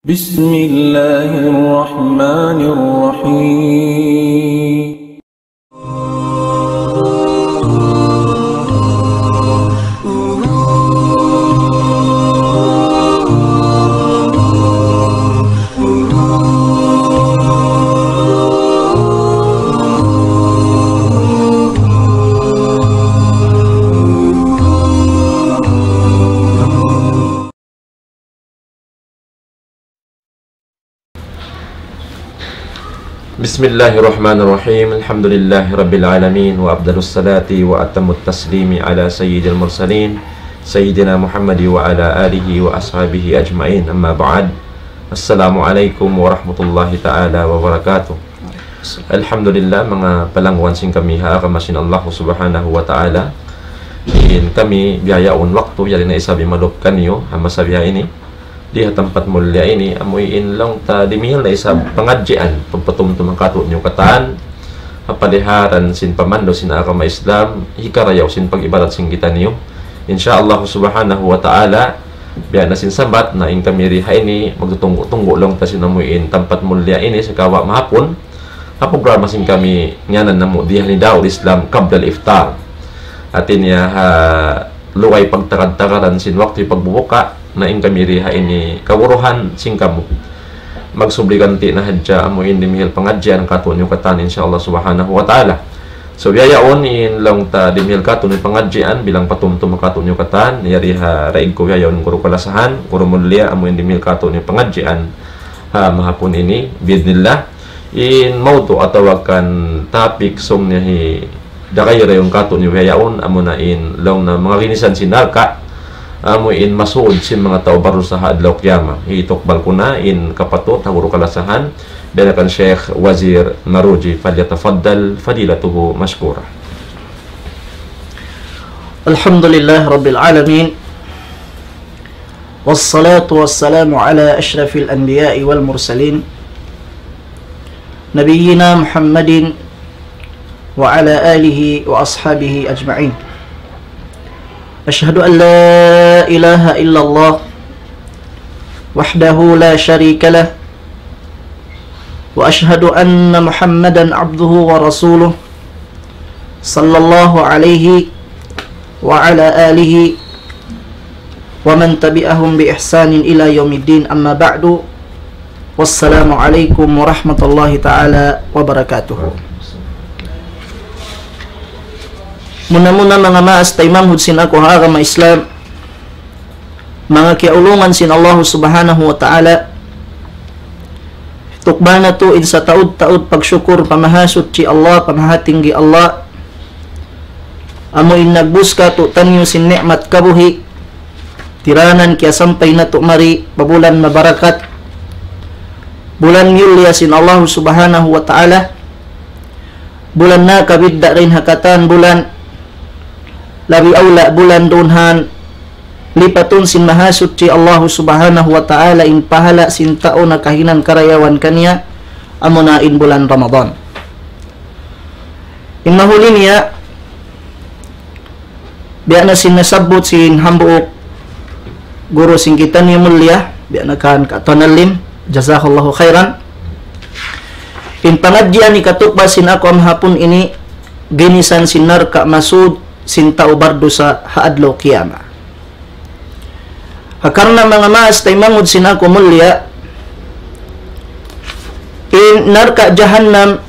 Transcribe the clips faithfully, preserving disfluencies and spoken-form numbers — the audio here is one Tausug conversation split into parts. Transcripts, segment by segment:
بسم الله الرحمن الرحيم. بسم الله الرحمن الرحيم. الحمد لله رب العالمين، وأفضل الصلاة وأتم التسليم على سيد المرسلين، سيدنا محمد وعلى آله وأصحابه أجمعين. أما بعد. السلام عليكم ورحمة الله تعالى وبركاته. Alhamdulillah, manga palangguan sin kami ha agama sin Allah Subhanahu wa Ta'ala. In kami bihaun waktu, yari na isab imalup kaniyu, ha masa biha ini. Di ha tampat mulliya ini, amu in laung ta dimihil na isab pangadjian, pagpatumtum kātu'niyu katan, ha paliharan sin pamandu' sin agama Islam, hikarayaw sin pag-ibadat sin kitaniyu. Insya Allah Subhanahu wa Ta'ala, biya' na sin sabat na in kami di ha ini, magtutunggu'-tunggu' laung ta sin amu in tampat mulliya ini, sagawa' mahapun, ha programa sin kami, ngiyanan namu' di ha Nidaul Islam, Qabla al-Iftar. Hati niya ha, lugay pagtagad-tagaran sin waktu pagbubuka, na in kami di ha ini kaguruhan sin kamu. Magsubli ganti' na hadja amu in dimihil pangadjian kātu'niyu katan, insya Allah Subhanahu wa Ta'ala. So, bihaun in laung ta dimihil kātu'niyu pangadjian bilang patumtum kātu'niyu katan, yari ha raig ku bihaun guru kalasahan, guru mulliya amu in dimihil kātu'niyu pangadjian, ha, mahapun ini, bi'idhnillah. In mawdu' atawa kan topic sung niya hi dagay rayung kātu'niyu bihaun, amu na in laung na manga ginisan sin narka', amu in masuud sin manga tau bardusa ha adlaw qiyamah. Hitukbal ku na in kapatut ha guru kalasahan, biya' na kan Sheikh Wazir Maruji, فليتفضل فضيلته مشكورا. الحمد لله رب العالمين، والصلاة والسلام على أشرف الأنبياء والمرسلين، نبينا محمد وعلى آله وأصحابه أجمعين. أشهد أن لا إله إلا الله وحده لا شريك له، وأشهد أن محمدا عبده ورسوله، صلى الله عليه وعلى آله ومن تبعهم بإحسان إلى يوم الدين، أما بعد. والسلام عليكم ورحمة الله تعالى وبركاته. Muna-muna, manga maas taymanghud sin aku ha agama Islam, manga kiyaulungan sin Allah Subhanahu wa Ta'ala, tukbal natu' in sataud-taud pagsukur pa Mahasuchi Allah, pa Mahatinggi Allah, amu in nagbus kātu'niyu sin ni'mat kabuhi', tiranan kiyasampay natu' mari pa bulan mabarakat, bulan mulliya sin Allah Subhanahu wa Ta'ala, bulan nakabidda' dayn ha katan bulan, labi awla bulan dunhan, lipatun sin Mahasuchi Allah Subhanahu wa Ta'ala in pahala' sin tau nakahinang karayawan kaniya, amu na in bulan Ramadan. In mahuli niya, biya' na sin nasabbut sin hambuuk guru sin kitaniyu mulliya, biya' na kan Ka' Tuan Alim, jazakallahu khairan. In pangadjian hikatukbal sin aku ha mahapun ini, ginisan sin narka' masuud sin tau bardusa ha adlaw qiyamah. Ha karna' manga maas taymanghud sin aku mulliya, in narka' jahannam,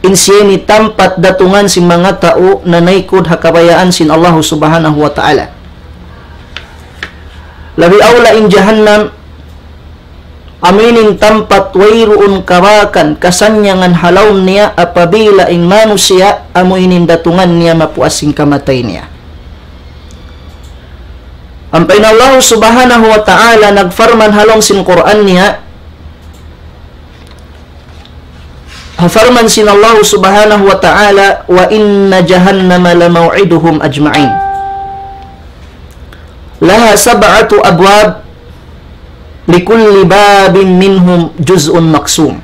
in siya ini tampat datungan sin manga tau nanaykud ha kabayaan sin Allah Subhanahu wa Ta'ala. Labi awla in jahannam, amu ini in tampat wayruun kabakan, kasannyangan ha lawm niya apabila in manusiya' amu ini in datungan niya mapuas sin kamatay niya. Ampa in Allah Subhanahu wa Ta'ala nagparman ha lawm sin Qur'an niya, ha parman sin Allah Subhanahu wa Ta'ala, وإن جهنم لموعدهم أجمعين. لها سبعة أبواب لكل باب منهم جزء مقسوم.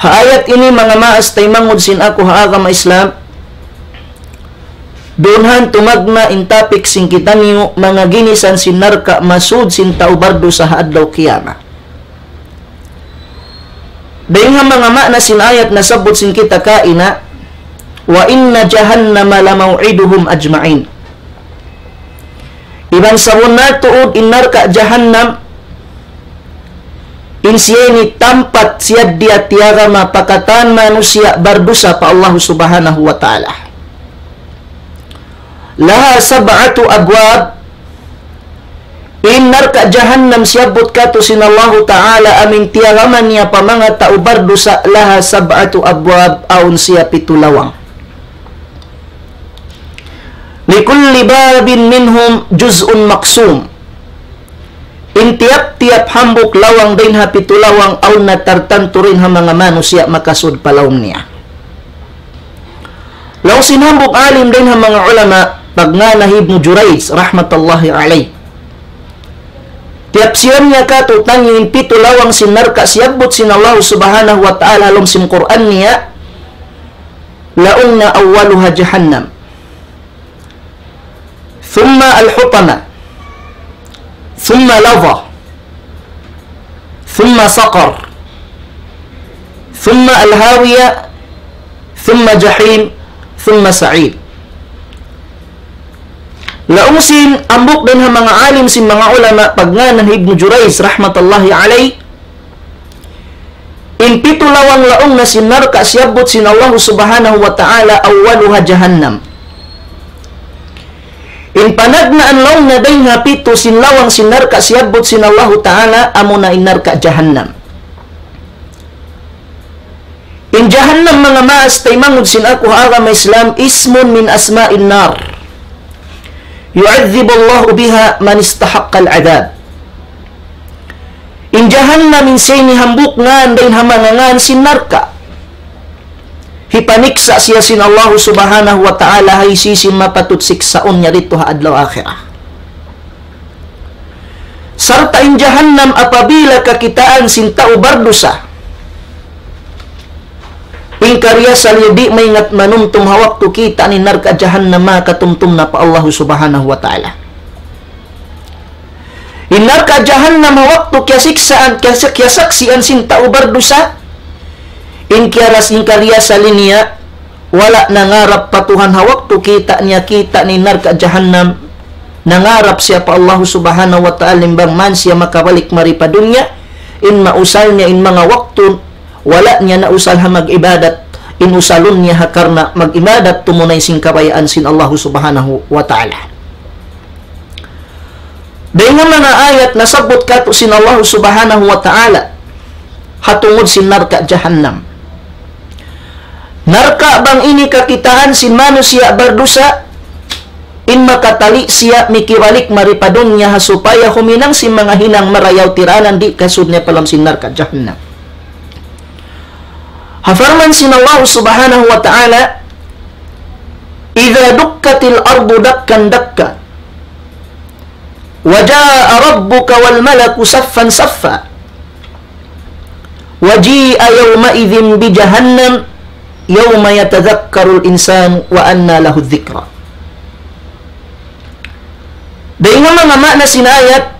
Ha ayat ini, manga maas taymanghud sin aku ha agama Islam, Duun han tumagna' in topic sin kitaniyu, manga ginisan sin narka' masud sin tau bardusa ha adlaw kiyamat. Dayn ha manga maana sin ayat nasabbut sin kita kaina, وإن جهنم لموعدهم أجمعين. Iban sabunnal tuud in narka' jahannam, in siya ini tampat siya diya tiyagama pa katan manusiya' bardusa pa Allah Subhanahu wa Ta'ala. لها سبعة أبواب. In narka' jahannam siyabbut katu' sin Allahu Ta'ala amu in tiyagama niya pa manga tau bardusa, لها سبعة أبواب, awn siya pitu lawang. لكل باب منهم جزء مقسوم. In tiyap-tiyap hambuuk lawang dayn ha pitu lawang awn na tartantu dayn ha manga manusiya' makasud pa lawm niya. Laung sin hambuuk alim dayn ha manga ulama, pagngānan hi Ibnu Jurayj, rahmatullahi alayh. Tiyapsiran niya katu' taniyu in pitu lawang sin narka' siyabbut sin Allah Subhanahu wa Ta'ala ha lawm sin Qur'an niya, laung niya أولها جهنم. ثم الحطمة، ثم لظى، ثم سقر، ثم الهاوية، ثم جحيم، ثم سعير. Laung sin hambuuk dayn ha manga alim sin manga ulama pagngānan hi Ibnu Jurayj rahmatullahi alayh, in pitu lawang laung niya sin narka' siyabbut sin Allah Subhanahu wa Ta'ala, أولها جهنم. In panagnaan laung niya dayn ha pitu sin lawang sin narka' siyabbut sin Allah Ta'ala, amuna in narka' jahannam. In jahannam, manga maas taymanghud sin aku ha agama Islam, اسم من أسماء النار يعذب الله بها من استحق العذاب. In jahannam in siya ini hambuuk ngān dayn ha manga ngān sin narka'. Hipaniksa' siya sin Allah Subhanahu wa Ta'ala ha hisiyu-siyu in mapatut siksaun niya didtu ha adlaw akhirat. Sarta' in jahannam apabila kakitaan sin tau bardusa, in kariyasal niya di' maingat manumtum ha waktu kita' niya in narka' jahannam, makatumtum na pa Allah Subhanahu wa Ta'ala. In narka' jahannam ha waktu kiyasiksaan, kiyas-, kiyasaksian sin tau bardusa, in kiyaras-, in kariyasal niya, wala' nangarap pa Tuhan ha waktu kita' niya, kita' niya in narka' jahannam, nangarap siya pa Allah Subhanahu wa Ta'ala, in bang man siya makabalik mari pa dunya, in mausal niya in manga waktu, wala' niya nausal ha mag-ibadat, in usalun niya ha karna' mag-ibadat tumunay sin kabayaan sin Allah Subhanahu wa Ta'ala. Dayn ha manga ayat nasabbut katu' sin Allah Subhanahu wa Ta'ala, ha tungud sin narka' jahannam. Narka' bang ini kakitaan sin manusiya' bardusa, in makatali siya mikibalik mari pa dunya ha supaya huminang sin manga hinang marayaw tiranan di' kasud niya pa lawm sin narka' jahannam. Ha parman sin Allah Subhanahu wa Ta'ala, إذا دكت الأرض دكا دكا وجاء ربك والملك صفا صفا وجيء يومئذ بجهنم يومئذ يتذكر الإنسان وأنى له الذكرى. Dayn ha manga maana sin ayat,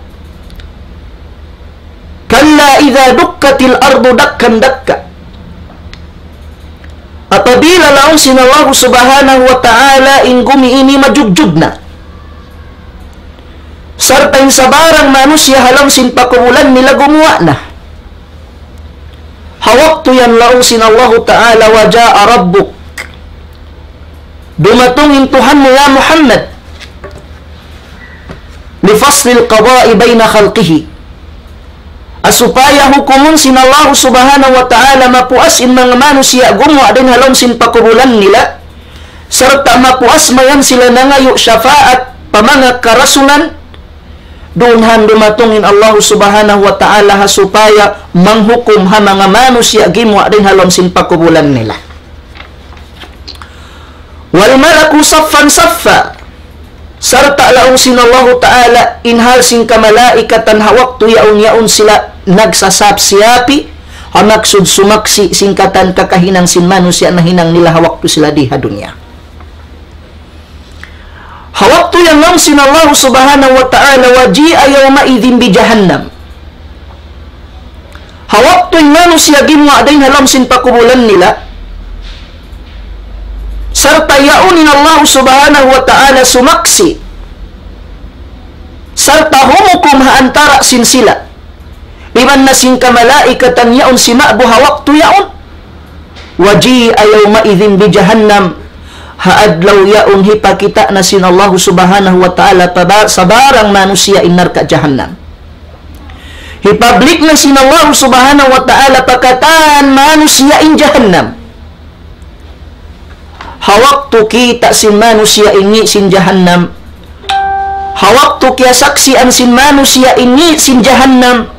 كلا إذا دكت الأرض دكا دكا. Apabila laung sin Allah Subhanahu wa Ta'ala in gumi ini majugjug na, sarta' in sabarang manusiya' ha lawm sin pakubulan nila gumuwa' na. Ha waktu yan laung sin Allahu Ta'ala, وجاء ربك. Dumatung in Tuhan mu, ya Muhammad. لفصل القضاء بين خلقه. Ha supaya hukumun sin Allahu Subhanahu wa Ta'ala mapuas in manga manusiya' gumuwa' dayn ha lawm sin pakubulan nila. Sarta' mapuas mayan sila nangayu' shafaat pa manga karasulan. Duun han dumatung in Allahu Subhanahu wa Ta'ala ha supaya manghukum ha manga manusiya' gimuwa' dayn ha lawm sin pakubulan nila. والملك صفا صفا. Sarta' laung sin Allahu Ta'ala in hal sin kamalaikatan ha waktu yaun, yaun sila nagsasap-siyapi, ha maksud sumaksi' sin katan kakahinang sin manusiya' nahinang nila ha waktu sila di ha dunya. Ha waktu yan laung sin Allah subhanahu wa ta'ala, وجيء يومئذ بجهنم. Ha waktu in manusiya' gimuwa' dayn ha lawm sin pakubulan nila, sarta' yaun in Allah subhanahu wa ta'ala sumaksi', sarta' humukum ha antara' sin sila. Iban na sin kamalaikatan yaun sima'bu ha waktu yaun. وجيء يومئذ بجهنم. Ha adlaw yaun hipakita' na sin Allah subhanahu wa ta'ala pa ba-, sabarang manusiya' in narka' jahannam. Hipablik na sin Allah subhanahu wa ta'ala pa katan manusiya' in jahannam. Ha waktu kita' sin manusiya' ini sin jahannam, ha waktu kiyasaksian sin manusiya' ini sin jahannam,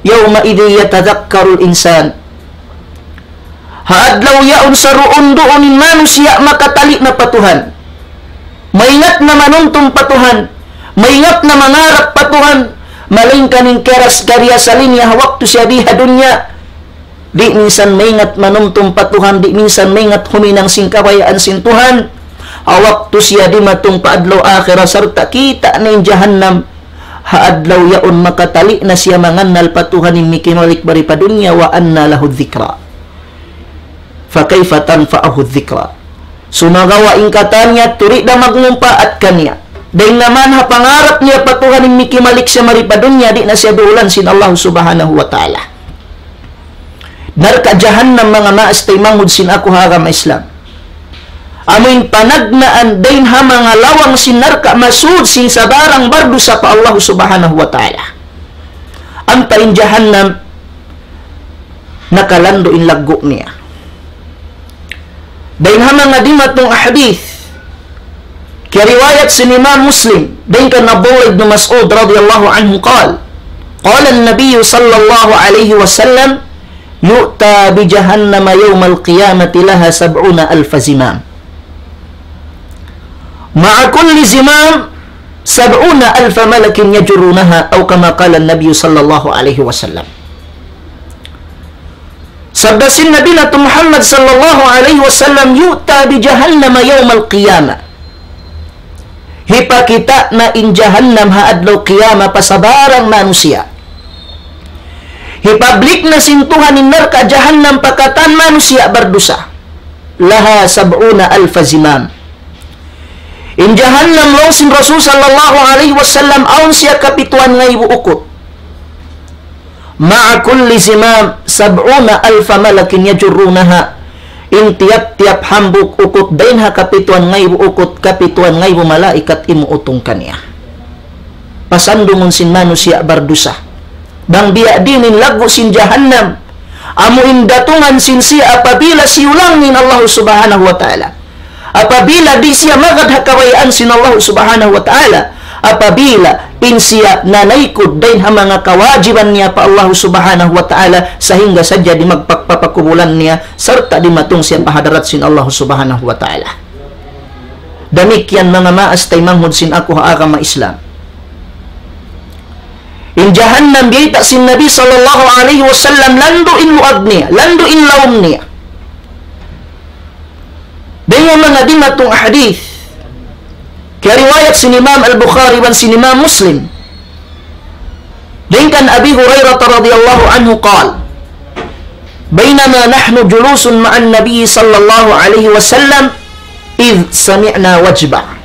يومئذ يتذكر الإنسان. Ha adlaw yaun saruun-duun in manusiya' makatali' na pa Tuhan. Maingat na manumtum pa Tuhan. Maingat na mangarap pa Tuhan. Malaingkan in keras karya salin niya ha waktu siya di ha dunya. Di' minsan maingat manumtum pa Tuhan, di' minsan maingat huminang sin kabayaan sin Tuhan. Ha waktu siya dimatung pa adlaw akhirat sarta' kita' na in jahannam. Ha adlaw yaun makatali' na siya mangannal pa Tuhan in mikimalik bari pa dunya, وأنى له الذكرى. فكيف تنفعه الذكرى. Sumagawa' in katan niya, turi da magmumpaat kaniya. Dayn naman ha pangarap niya pa Tuhan in mikimalik siya mari pa dunya, di' na siya duulan sin Allah subhanahu wa ta'ala. Narka' jahannam, manga maas taymanghud sin aku ha agama Islam, amu in panagnaan dayn ha manga lawang sin narka' masud sin sabarang bardusa pa Allah subhanahu wa ta'ala. Ampa in jahannam, nakalandu' in laggu' niya. Dayn ha manga dimatung hadith, kiyariwayat sin Imam Muslim, dayn kan Abdullah ibn Mas'ud radiyallahu anhu قال: قال النبي صلى الله عليه وسلم: يؤتى بجهنم يوم القيامة لها سبعون ألف زمام، مع كل زمام سبعون ألف ملك يجرونها، أو كما قال النبي صلى الله عليه وسلم. Sabda sin Nabi natu' Muhammad sallallahu alayhi wasallam, يؤتى بجهنم يوم القيامة. Hipakita' na in jahannam ha adlaw qiyamah pa sabarang manusiya'. Hipablik na sin Tuhan in narka' jahannam pa katan manusiya' bardusa. لها سبعون ألف زمام. In jahannam, laung sin Rasul sallallahu alayhi wasallam, awn siya kapituan ngaibu ukut. مع كل زمام سبعون ألف ملك يجرونها. In tiyap-tiyap hambuuk ukut dayn ha kapituan ngaibu ukut, kapituan ngaibu malaikat imuutung kaniya. Pasandungun sin manusiya' bardusa. Bang biya' diin in laggu' sin jahannam, amu in datungan sin siya apabila siyulang in Allah subhanahu wa ta'ala. Apabila di' siya magad ha kabayaan sin Allah subhanahu wa ta'ala, apabila in siya nanaykud dayn ha manga kawajiban niya pa Allah subhanahu wa ta'ala, sahingga sadja di' magpakpapakubulan niya, sarta' dimatung siya pa hadarat sin Allah subhanahu wa ta'ala. Damikkiyan manga maas taymanghud sin aku ha agama Islam. In jahannam biyayta' sin Nabi sallallahu alayhi wasallam, landu' in luag niya, landu' in lawm niya. Dayn ha manga dimatung hadith, kiyariwayat sin Imam Al-Bukhari iban sin Imam Muslim. Dayn kan Abi Hurairah radiyallahu anhu قال: بينما نحن جلوس مع النبي صلى الله عليه وسلم إذ سمعنا وجبة.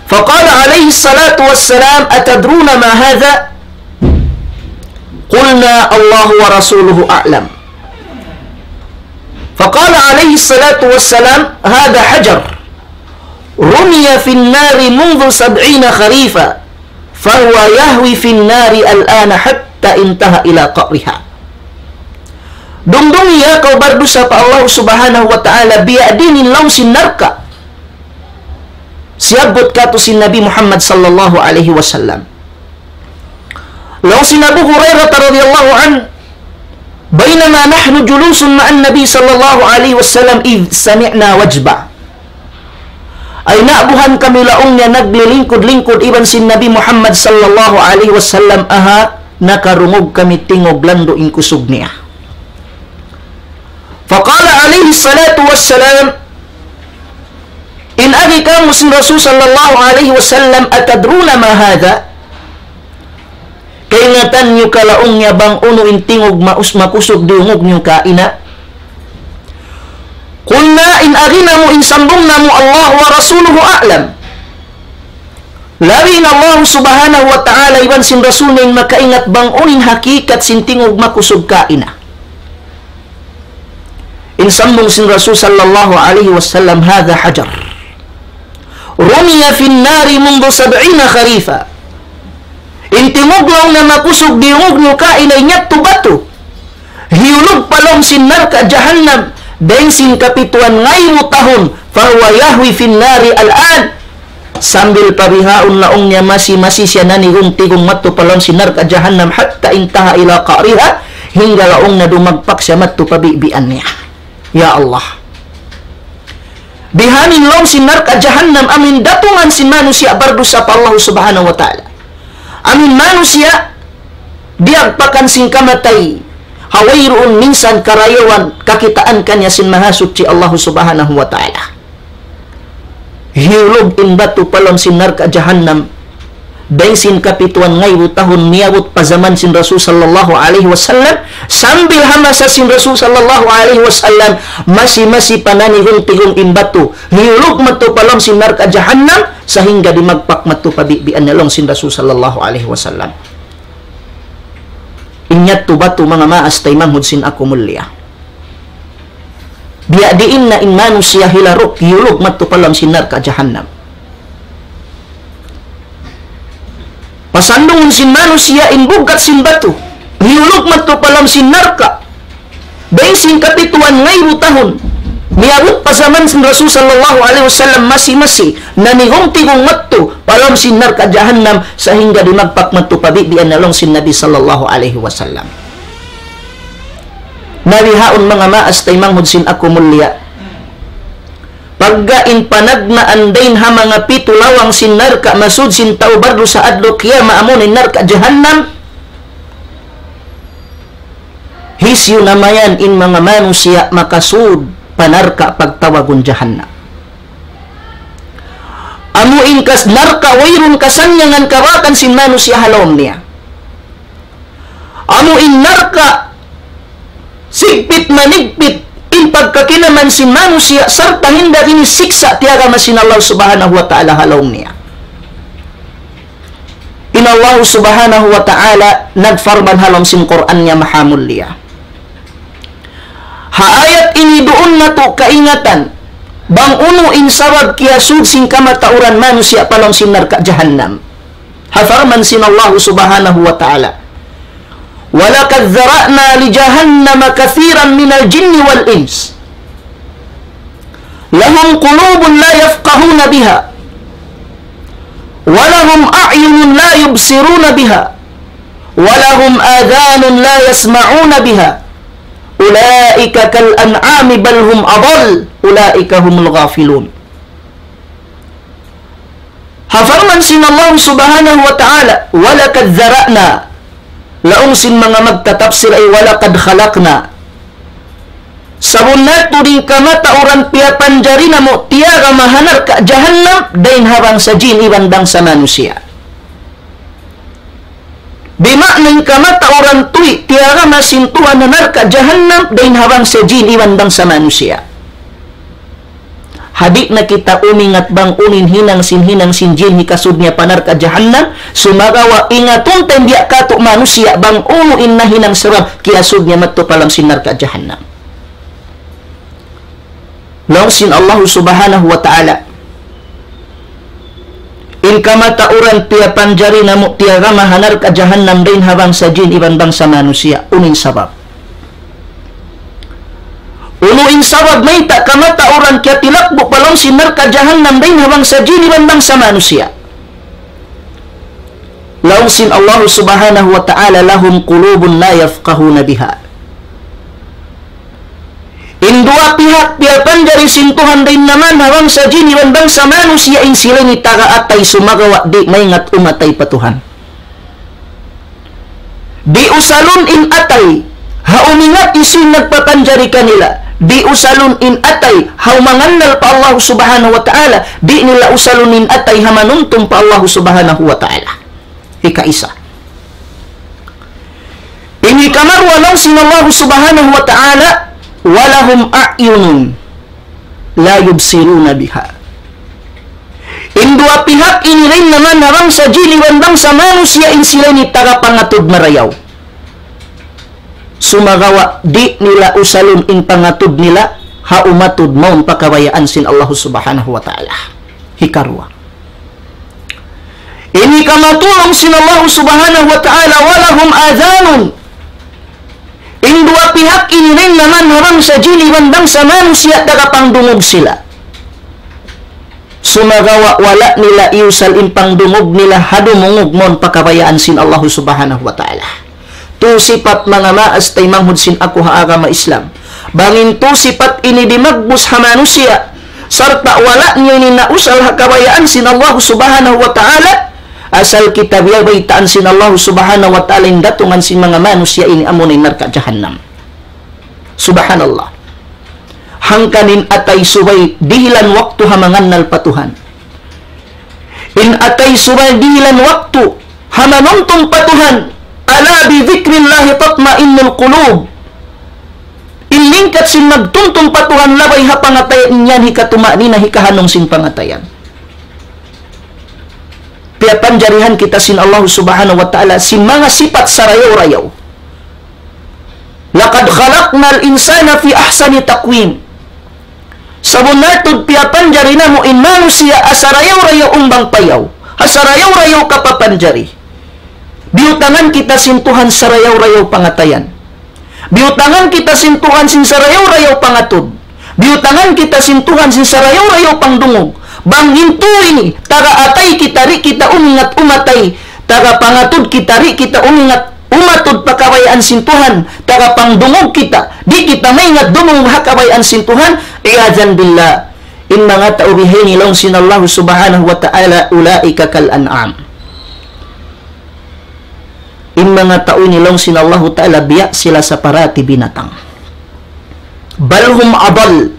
فقال عليه الصلاة والسلام: أتدرون ما هذا؟ قلنا: الله ورسوله أعلم. فقال عليه الصلاة والسلام: هذا حجر رمي في النار منذ سبعين خريفا فهو يهوي في النار الآن حتى انتهى إلى قعرها. Dungdungi ya kaw bardusa pa Allah subhanahu wa ta'ala, biya' diin in lawm sin narka'. Siyabbut katu' sin Nabi Muhammad sallallahu alayhi wasallam. Laung sin Abu Hurairah radiyallahu anhu, بينما نحن جلوس مع النبي صلى الله عليه وسلم إذ سمعنا وجبة. Ay naabuhan kami laung niya naglilingkud-lingkud iban sin Nabi Muhammad sallallahu alayhi wasallam, aha, nakarungug kami tingug landu' in kusug niya. فقال عليه الصلاة والسلام: In agi kāmu' sin Rasul sallallahu alayhi wasallam, أتدرون ما هذا؟ Kaingatan niyu ka laung niya bang unu in tingug maus-, makusug diyungug niyu kaina? قلنا, in agi namu', in sambung namu', الله ورسوله أعلم. Labi in Allah subhanahu wa ta'ala iban sin Rasul niya in makaingat bang unu in hakikat sin tingug makusug kaina. In sambung sin Rasul sallallahu alayhi wasallam, هذا حجر رمي في النار منذ سبعين خريفا. In tingug laung niya makusug diyungug niyu kaina, in yadtu batu hiyulug pa lawm sin narka' jahannam dayn sin kapituan ngaibu tahun, فهو يهوي في النار الآن. Sambil pa bihaun laung niya masi-masi siya nanigung-tigung madtu pa lawm sin narka' jahannam, حتى انتهى إلى قعرها, hangga laung niya dumagpak siya madtu pa bibian niya. Ya Allah. Bihaini in lawm sin narka' jahannam, amu in datungan sin manusiya' bardusa pa Allah subhanahu wa ta'ala. Amu in manusiya' diyagpakan sin kamatay, ha wayruun minsan karayawan kakitaan kaniya sin Mahasuchi Allah subhanahu wa ta'ala. Hiyulug in batu pa lawm sin narka' jahannam, dayn sin kapituan ngaibu tahun miyabut pa jaman sin Rasul sallallahu alayhi wasallam, sambil ha masa sin Rasul sallallahu alayhi wasallam, masi-masi pa nanigung-tigung in batu, hiyulug madtu pa lawm sin narka' jahannam, sahingga dimagpak madtu pa bibian niya laung sin Rasul sallallahu alayhi wasallam. In yadtu batu manga maas taymanghud sin aku mulia. Biya' diin na in manusiya' hilaruk, hiyulug madtu pa lawm sin narka' jahannam. Pasandungun sin manusiya' in bugat sin batu, hiyulug madtu pa lawm sin narka'. Dayn sin kapituan ngaibu tahun, miyabut pa jaman sin Rasul sallallahu alayhi wasallam masi-masi, nanigung-tigung madtu pa lawm sin narka' jahannam, sahingga dimagpak madtu pa bibian niya laung sin Nabi sallallahu alayhi wasallam. Na bihaun manga maas taymanghud sin aku mulia. Pagga in panagnaan dayn ha manga pitu lawang sin narka' masud sin tau bardusa adlaw qiyamah amu in narka' jahannam. Hisiyu na mayan in manga manusiya' makasud pa narka' pagtawagun jahannam. Amu in kas narka' wayruun kasannyangan kabakan sin manusiya' ha lawm niya. Amu in narka' sigpit manigpit in pagkakinaman sin manusiya' sarta' hinda' ini siksa' tiyagama sin Allah subhanahu wa ta'ala ha lawm niya. In Allah subhanahu wa ta'ala nagparman ha lawm sin Qur'an niya mahamulliya. Ha ayat ini duun natu' kaingatan bang unu in sabab kiyasud sin kamatauran manusiya' pa lawm sin narka' jahannam. Ha parman sin Allah subhanahu wa ta'ala, ولقد ذرأنا لجهنم كثيرا من الجن والإنس لهم قلوب لا يفقهون بها ولهم أعين لا يبصرون بها ولهم آذان لا يسمعون بها أولئك كالأنعام بل هم أضل أولئك هم الغافلون. Ha parman sin Allah subhanahu wa ta'ala, ولقد ذرأنا. Laung sin manga magtatapsir ay ولقد خلقنا. Sabunnal tuud in kamatauran piyapanjari namu' tiyagama ha narka' jahannam, dayn ha bangsa jin iban bangsa manusiya'. Bima'na in kamatauran tuud tiyagama sin Tuhan ha narka' jahannam, dayn ha bangsa jin iban bangsa manusiya'. Ha di' na kita umingat bang unu in hinang sin hinang sin jin hikasud niya pa narka' jahannam, sumagawa' ingatun ta in biya' katu' manusiya' bang unu in nahinang sabab kiyasud niya madtu pa lawm sin narka' jahannam. Laung sin Allah subhanahu wa ta'ala, in kamatauran piyapanjari namu' tiyagama ha narka' jahannam dayn ha bangsa jin iban bangsa manusiya', unu in sabab? Unu in sabab mayta' kamatauran kiyatilakbu' pa lawm sin narka' jahannam dayn ha bangsa jin iban bangsa manusiya'? Laung sin Allah subhanahu wa ta'ala, لهم قلوب لا يفقهون بها. In duwa pihak piyapanjari sin Tuhan dayn naman ha bangsa jin iban bangsa manusiya' in sila ini taga atay sumagawa' di' maingat umatay pa Tuhan. Di' usalun in atay, ha umingat hisiyu in nagpapanjari kanila, Di' usalun in atay ha mangannal pa Allah Subhanahu wa Ta'ala, di' nila usalun in atay ha manumtum pa Allah Subhanahu wa Ta'ala. Hikaisa. Ini kamaruwa laung sin Allah Subhanahu wa Ta'ala, ولهم أعين لا يبصرون بها. In duwa pihak ini dayn ha manga bangsa jin iban bangsa manusiya' in sila ini taga pangatud marayaw. Sumagawa' di' nila usalun in pangatud nila ha umatud mawn pa kabayaan sin Allah Subhanahu wa Ta'ala. Hikaruwa. Ini kamatulung sin Allah Subhanahu wa Ta'ala, ولهم آذان. In duwa pihak ini dayn ha manga bangsa jin iban bangsa manusiya' taga pangdungug sila. Sumagawa' wala' nila iyusal in pangdungug nila ha dumungug mawn pa kabayaan sin Allah Subhanahu wa Ta'ala. Tu sipat manga maas taymanghud sin aku ha agama Islam. Bang in tu sipat ini dimagbus ha manusiya', sarta' wala' niya ini nausal ha kabayaan sin Allah Subhanahu wa Ta'ala, asal kita biya' baytaan sin Allah Subhanahu wa Ta'ala in datungan sin manga manusiya' ini amuna in narka' jahannam. Subhanallah. Hangkan in atay subay dihilan waktu ha mangannal pa Tuhan. In atay subay dihilan waktu ha manumtum pa Tuhan. ألا بذكر الله تطمئن القلوب. In lingkat sin magtumtum pa Tuhan labay ha pangatayan, in yan hikatuma'nina, hikahanung sin pangatayan. Piyapanjarihan kita sin Allah Subhanahu wa Ta'ala sin manga sipat sarayaw-rayaw. لقد خلقنا الإنسان في أحسن تقويم. Sabunnal tuud piyapanjari namu' in manusiya' ha sarayaw-rayaw umbang payaw, ha sarayaw-rayaw kapapanjari. Biyutangan kita sin Tuhan sarayaw-rayaw pangatayan. Biyutangan kita sin Tuhan sin sarayaw-rayaw pangatud. Biyutangan kita sin Tuhan sin sarayaw-rayaw pangdungug. Bang in tu ini, taga atay kita, di' kita umingat umatay. Taga pangatud kita, di' kita umingat umatud pa kabayaan sin Tuhan. Taga pangdungug kita, di' kita maingat dumungug ha kabayaan sin Tuhan. عياذا بالله. In manga tau bihaini laung sin Allah Subhanahu wa Ta'ala, أولئك كالأنعام. In manga tau ini laung sin Allahu Ta'ala biya' sila saparati binatang. بل هم أضل.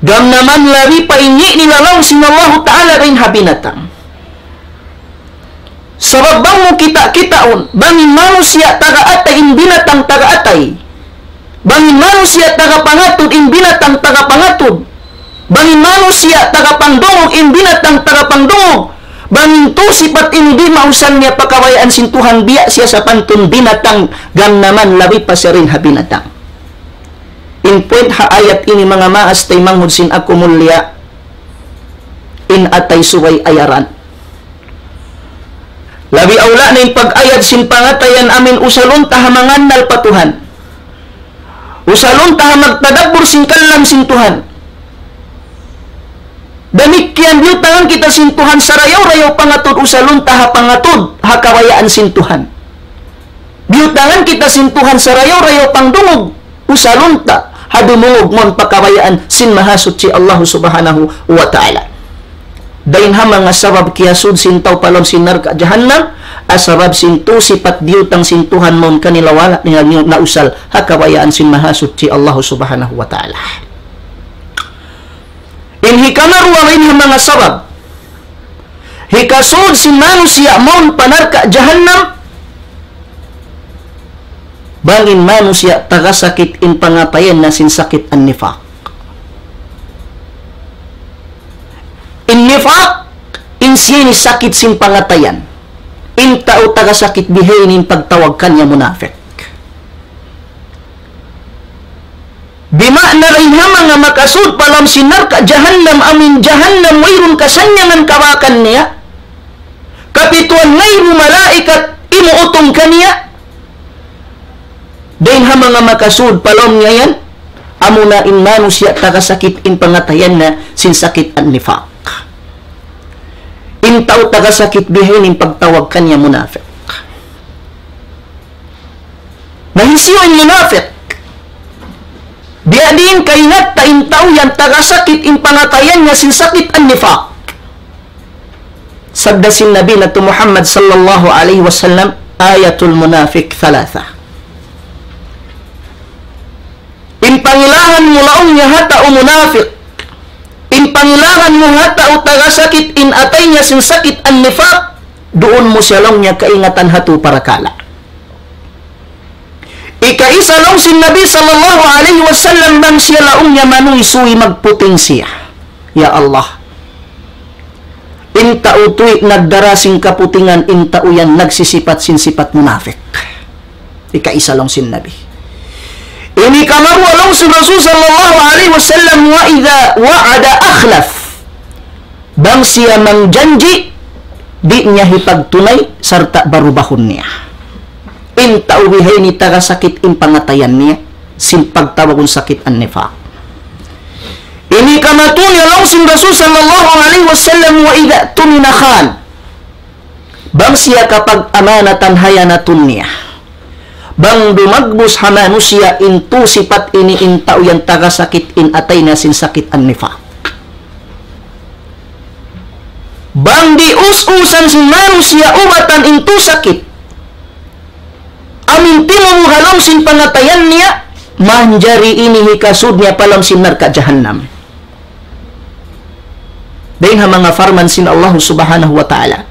Gam naman labi pa in ngi' nila laung sin Allahu Ta'ala dayn ha binatang. Sabab bang mu kita-kitaun, bang in manusiya' taga atay, in binatang taga atay. Bang in manusiya' taga pangatud, in binatang taga pangatud. Bang in manusiya' taga pangdungug, in binatang taga pangdungug. Bang in tu sipat ini di' mausan niya pa kabayaan sin Tuhan, biya' siya sapantun binatang, gam naman labi pa siya dayn ha binatang. In point ha ayat ini manga maas taymanghud sin aku mulia, in atay subay ayaran. Labi awla na in pag-ayad sin pangatayan amin usalun ta ha mangannal pa Tuhan. Usalun ta ha magtadabbur sin kalam sin Tuhan. Damikkiyan biyutangan kita sin Tuhan sarayaw-rayaw pangatud, usalun ta ha pangatud ha kabayaan sin Tuhan. Biyutangan kita sin Tuhan sarayaw-rayaw pangdungug, usalun ta ha dumungug mawn pa kabayaan sin Mahasuchi Allah Subhanahu wa Ta'ala. Dayn ha manga sabab kiyasud sin tau pa lawm sin narka' jahannam, ha sabab sin tu sipat biyutang sin Tuhan mawn kanila wala' nila nausal ha kabayaan sin Mahasuchi Allah Subhanahu wa Ta'ala. In hikamaruwa dayn ha manga sabab hikasud sin manusiya' mawn pa narka' jahannam, bang in manusiya' taga sakit in pangatayan na sin sakit an-nifaq. In nifaq, in siya ini sakit sin pangatayan. In tau taga sakit bihaini in pagtawag kaniya munafik. Bima'na dayn ha manga makasud pa lawm sin narka' jahannam, amin jahannam wayruun kasannyangan kabakan niya. Kapituan ngaibu malaikat imuutung kaniya. Dayn ha manga makasud pa lawm niya yan, amuna in manusiya' taga sakit in pangatayan na sin sakit an-nifaq. In tau taga sakit bihaini in pagtawag kaniya munafik. Na hisiyu in munafik? Biya' diin kaingat ta in tau yan taga sakit in pangatayan niya sin sakit an-nifaq. Sabda sin Nabi natu' Muhammad sallallahu alayhi wasallam, آية المنافق ثلاثة. In pangilahan mu laung niya ha tau munafik, in pangilahan mu ha tau taga sakit in atay niya sin sakit an-nifaq, duun mu siya laung niya kaingatan ha tu parakala'. Ikaisa laung sin Nabi sallallahu alayhi wasallam bang siya laung niya manuysuy magputing siya. Ya Allah. In tau tuwi' nagdara sin kaputingan, in tau yan nagsisipat sin sipat munafik. Ikaisa laung sin Nabi. Ini kamaruwa laung sin Rasul sallallahu alayhi wasallam, وإذا وعد أخلف. Bang siya mangjanji', di' niya hipagtunay, sarta' barubahun niya. In tau bihaini taga sakit in pangatayan niya, sin pagtawagun sakit an-nifaq. Ini kamatu niya laung sin Rasul sallallahu alayhi wasallam, وإذا اؤتمن خان. Bang siya kapag-amanatan hayanatun niya. Bang dumagbus ha manusiya' in tu sipat ini, in tau yan taga sakit in atay niya sin sakit an-nifaq. Bang dius-usan sin manusiya' ubatan in tu sakit, amu in timubu' ha lawm sin pangatayan niya, manjari ini hikasud niya pa lawm sin narka' jahannam. Dayn ha manga parman sin Allah Subhanahu wa Ta'ala,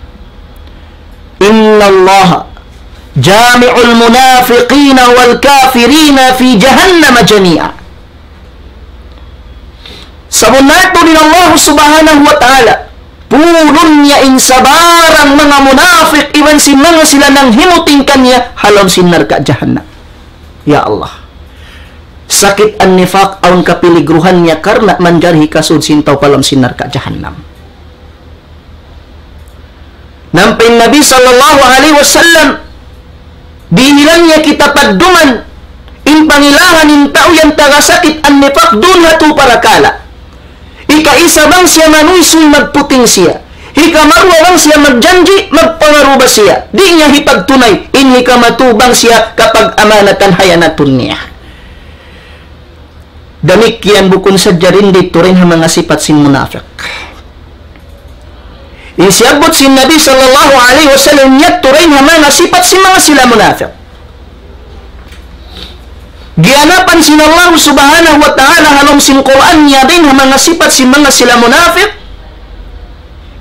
إن الله جامع المنافقين والكافرين في جهنم جميعا. Sabunnal tuud in Allah Subhanahu wa Ta'ala, pulun niya in sabarang manga munafik iban sin manga sila nanghimuting kaniya ha lawm sin narka' jahannam. Ya Allah. Sakit an-nifaq awn kapiligruhan niya karna' manjari hikasud sin tau pa lawm sin narka' jahannam. Nampa in Nabi sallallahu alayhi wasallam, dihilan niya kita padduman, in pangilahan in tau yan taga sakit an-nifaq duun ha tu parakala'. Ikaisa bang siya manuysuy magputing siya. Hikamaruwa bang siya magjanji', magpangaruba siya. Di' niya hipagtunay, in hikamatu bang siya kapag-amanatan hayanatun niya. Damikkiyan bukun sadja dindi tuud ha manga sipat sin munafik. In siyabbut sin Nabi sallallahu alayhi wasallam yadtu dayn ha manga sipat sin manga sila munafik. Giyanapan sin Allah Subhanahu wa Ta'ala ha lawm sin Qur'an niya dayn ha manga sipat sin manga sila munafik.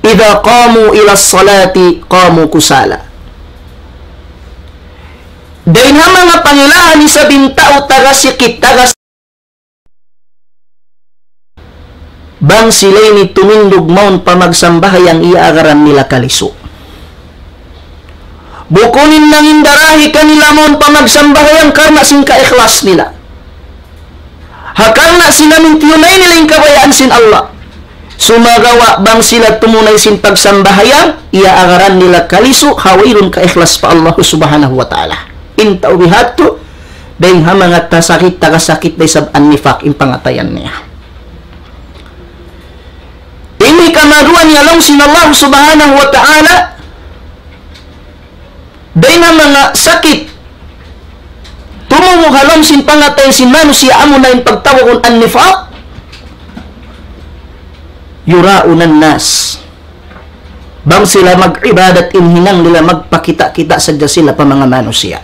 إذا قاموا إلى الصلاة قاموا كسالى. Dayn ha manga pangilahan isab in tau taga sikit, taga bang sila ini tumindug mawn pa magsambahayang iyaagaran nila kalisu. Bukun in nangindarahi kanila mawn pa magsambahayang karna' sin kaikhlas nila. Ha karna' sin amu in tiyunay nila in kabayaan sin Allah. Sumagawa' bang sila tumunay sin pagsambahayang, iyaagaran nila kalisu, ha wayruun kaikhlas pa Allah Subhanahu wa Ta'ala. In tau bihadtu, dayn ha manga tasakit, taga sakit da isab an-nifaq in pangatayan niya. Ini kamaruwa niya laung sin Allah Subhanahu wa Ta'ala, dayn ha manga sakit tumubu' ha lawm sin pangatayan sin manusiya' amuna in pagtawagun an-nifaq, يراءون الناس. Bang sila mag-ibadat in hinang nila magpakita'-kita' sadja sila pa manga manusiya'.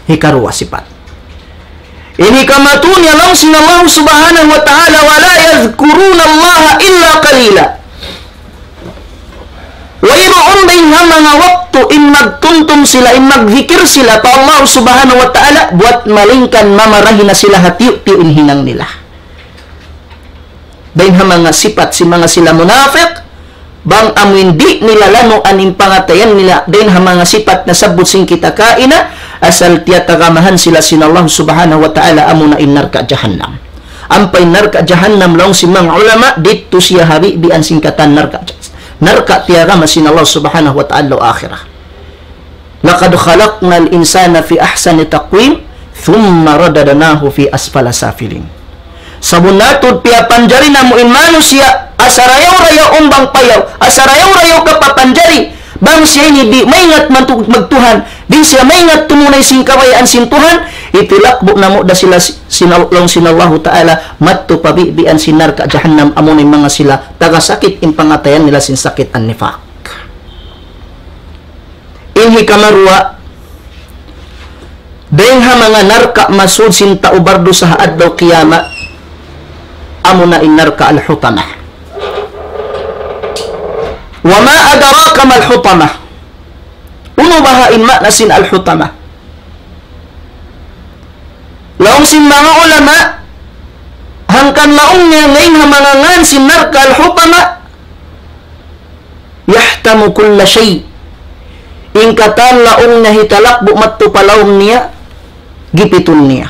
Hikaruwa sipat. Ini kamatu niya laung sin Allah Subhanahu wa Ta'ala, ولا يذكرون الله إلا قليلا. Wayruun da in ha manga waktu in magtumtum sila, in magdikir sila pa Allah Subhanahu wa Ta'ala, buwat malayngkan mamarahi na sila ha tiyu'-tiyu' in hinang nila. Dayn ha manga sipat sin manga sila munafik, bang amu in di' nila lanuan in pangatayan nila, dayn ha manga sipat nasabbut sin kita kaina, asal tiyatagamahan sila sin Allah Subhanahu wa Ta'ala amuna in narka' jahannam. Ampa in narka' jahannam laung sin manga ulama, didtu siya ha bibian sin katan narka', narka' tiyagama sin Allah Subhanahu wa Ta'ala ha akhirat. لقد خلقنا الإنسان في أحسن تقويم ثم رددناه في أسفل سافلين. Sabunnal tuud piyapanjari namu' in manusiya', asarayaw-rayaw umbang payaw, asarayaw-rayaw kapapanjari, bang siya ini di' maingat mantu-, magtuhan, di' siya maingat tumunay sin kabayaan sin Tuhan, itilakbu' namu' da sila si-, sin Al-, laung sin Allahu Ta'ala, madtu pa bibian sin narka' jahannam amuna in manga sila, taga sakit in pangatayan nila sin sakit an-nifaq. In hikamaruwa, Dayn ha manga narka' masud sin tau bardusa ha adlaw qiyamah, amuna in narka' al-Hutamah. وما أدراك ما الحطمة. Unu baha' in maana sin al-Hutamah? Laung sin manga ulama, hangkan laung niya ngayn ha manga ngan sin narka' al-Hutamah, يحطم كل شيء. In katan laung niya hitalakbu' madtu pa lawm niya, gipitun niya.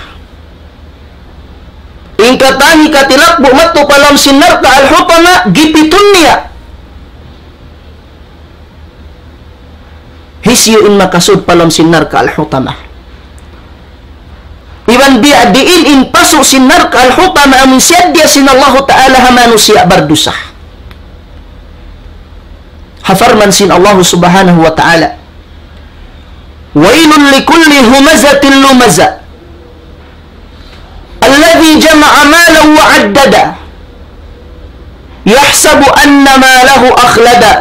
In katan hikatilakbu' madtu pa lawm sin narka' al-Hutamah, gipitun niya. Hisiyu in makasud pa lawm sin narka' al-Hutamah? Iban biya' diin in pasu' sin narka' al-Hutamah amun siyaddiya sin Allahu Ta'ala ha manusiya' bardusa. Ha parman sin Allahu Subhanahu wa Ta'ala, ويل لكل همزة لمزة الذي جمع مالا وعدده يحسب أن ماله أخلده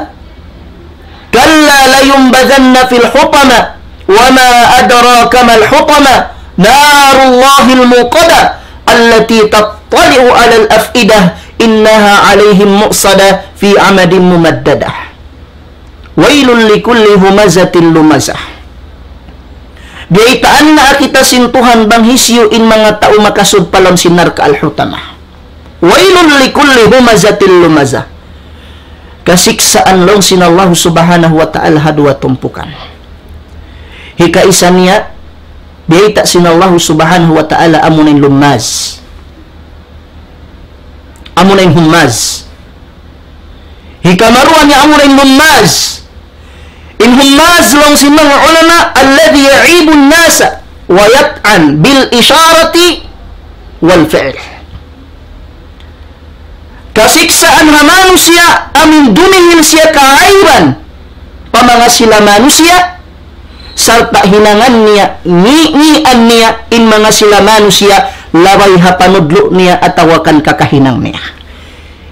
كلا لينبذن في الحطمة وما أدراك ما الحطمة نار الله الموقدة التي تطلع على الأفئدة إنها عليهم مؤصدة في عمد ممددة. ويل لكل همزة لمزة. Biyaytaan na kita sin Tuhan bang hisiyu in manga tau makasud pa lawm sin narka' al-Hutamah. ويل لكل همزة لمزة. Kasiksaan laung sin Allahu Subhanahu wa Ta'ala ha duwa tumpukan. Hikaisa niya, biyayta' sin Allahu Subhanahu wa Ta'ala amuna in lummaz. Amuna in hummaz. Hikamaruwa niya amuna in hummaz. In hummaz laung sin manga ulama, الذي يعيب الناس ويطعن بالإشارة والفعل. Kasiksaan ha manusiya' amun dumihil siya kaaiban pa manga sila manusiya', sarta' hinangan niya, ngi-, ngian niya in manga sila manusiya', labay ha panudlu' niya atawa kan kakahinang niya.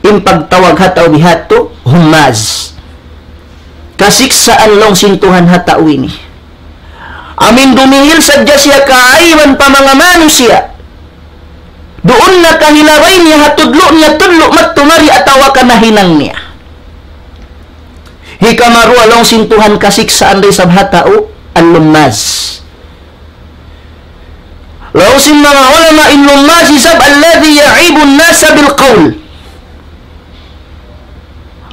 In pagtawag ha tau bihadtu, hummaz. Kasiksaan laung sin Tuhan ha tau ini. Amun dumihil sadja siya kaaiban pa manga manusiya'. Duun na kahilabay niya ha tudlu' niya tudlu' madtu mari atawa kan ha hinang niya. Hikamaruwa laung sin Tuhan kasiksaan da isab ha tau, al-lummaz. Laung sin manga ulama in lummaz isab الذي يعيب الناس بالقول.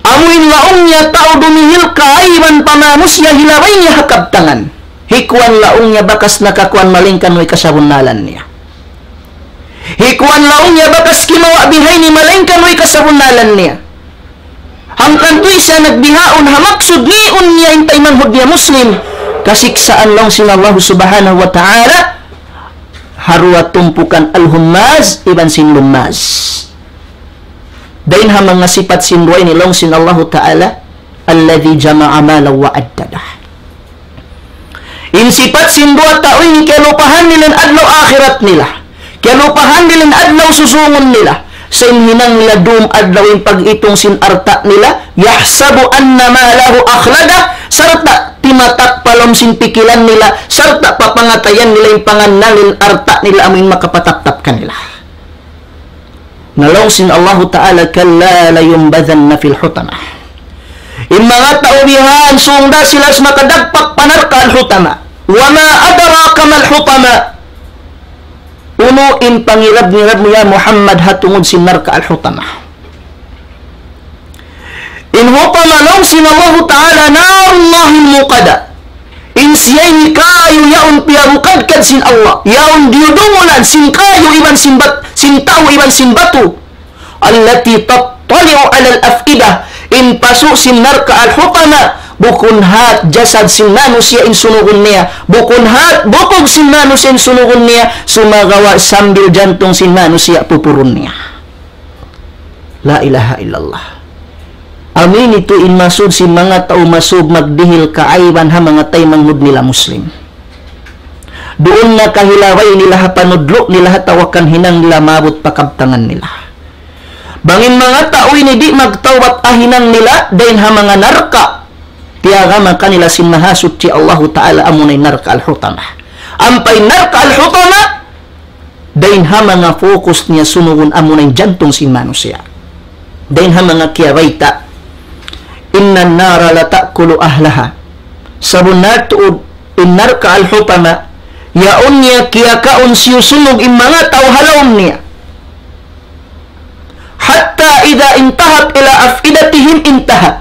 Amu in laung niya tau dumihil kaaiban pa manusiya' hilabay niya ha kabtangan. Hikuan laung niya bakas nakakuan malaingkan way kasabunnalan niya. Hikuan laung niya bakas kimawa' bihaini malaingkan way kasabunnalan niya. Hangkan tuud siya nagbihaun ha maksud niun niya in taymanghud niya Muslim. Kasiksaan laung sin Allah Subhanahu wa Ta'ala ha duwa tumpukan al-hummaz iban sin lummaz. Dayn ha manga sipat sin duwa ini laung sin Allahu Ta'ala, الذي جمع مالا وعدده. In sipat sin duwa tau ini kiyalupahan nila in adlaw akhirat nila. Kiyalupahan nila in adlaw susungun nila. Sa' in hinang nila dum adlaw in pag-itung sin alta' nila, يحسب أن ماله أخلده, sarta' timatak pa lawm sin pikilan nila, sarta' pa pangatayan nila in pangannal in alta' nila amu in makapataptap kanila. Na laung sin Allahu Ta'ala, كلا لينبذن في الحطمة. In manga tau bihan, sung da sila makadagpak pa narka' al-hutamah. وما أدراك ما الحطمة. Unu in pangirab-ngirab mu ya Muhammad ha tungud sin narka' al-hutamah. In hutamah laung sin Allahu Ta'ala نار الله الموقدة. In siya ini kayu yaun piyarukadkad sin Allah. Yaun diyudungulan sin kayu iban sin bat-, sin tau iban sin batu. التي تطلع على الأفئدة. In pasu' sin narka' al-hutamah, bukun hat jasad sin manusiya' in sunugun niya. Bukun hat bukug sin manusiya' in sunugun niya. Sumagawa' sambil jantung sin manusiya' pupurun niya. La ilaha illallah. Amu ini tuud in maksud sin manga tau masud magdihil kaaiban ha manga taymanghud nila Muslim. Duun na kahilabay nila ha panudlu' nila ha tawakan hinang nila maabut pa kabtangan nila. Bang in manga tau ini di' magtawbat ha hinang nila, dayn ha manga narka'. Tiyagama kanila sin Mahasuchi Allahu Ta'ala amuna in narka' al-hutamah. Ampa in narka' al-hutama, dayn ha manga focus niya sunugun amuna in jantung sin manusiya'. Dayn ha manga kiyabayta', إن النار لتأكل أهلها. Sabunnal tuud in narka' al-hutama, yaun niya kiyakaun hisiyu-siyu in manga tau ha lawm niya. حتى إذا انتهت إلى أفئدتهم انتهت.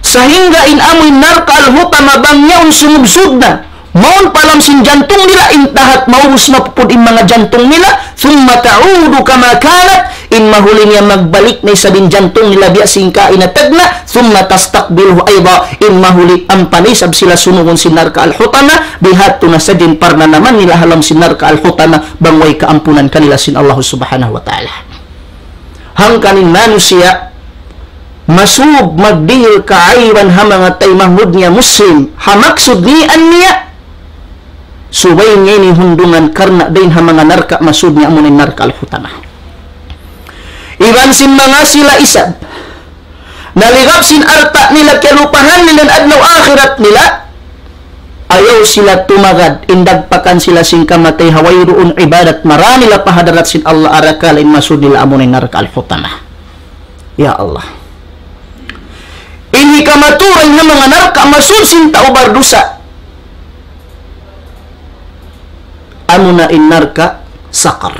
Sahingga in amu in narka' al-hutama bang yaun sumubsud na, mawn pa lawm sin jantung nila, انتهت, maubus na pud in manga jantung nila, ثم تعود كما كانت, in mahuli niya magbalik na isab in jantung nila biya' sin kaina tagna', ثم تستقبله أيضا, in mahuli ampa na isab sila sunugun sin narka' al-hutama, bihadtu na sadja in parnanaman nila ha lawm sin narka' al-hutama, bang way kaampunan kanila sin Allah Subhanahu wa Ta'ala. Hangkan in manusiya', masub magdihil kaaiban ha manga taymanghud niya Muslim, ha maksud niya niya, subay niya ini hundungan karna' dayn ha manga narka' masub niya amuna in narka' al-hutama. Iban sin manga sila isab, naligap sin alta' nila, kiyalupahan nila in adlaw akhirat nila, ayaw sila tumagad, in dagpakan sila sin kamatay ha wayruun ibadat mara nila pa hadarat sin Allah, arakala' in masud nila amuna in narka' al-hutama. Ya Allah. In hikamaturan ha manga narka' masud sin tau bardusa, amuna in narka' Saqar.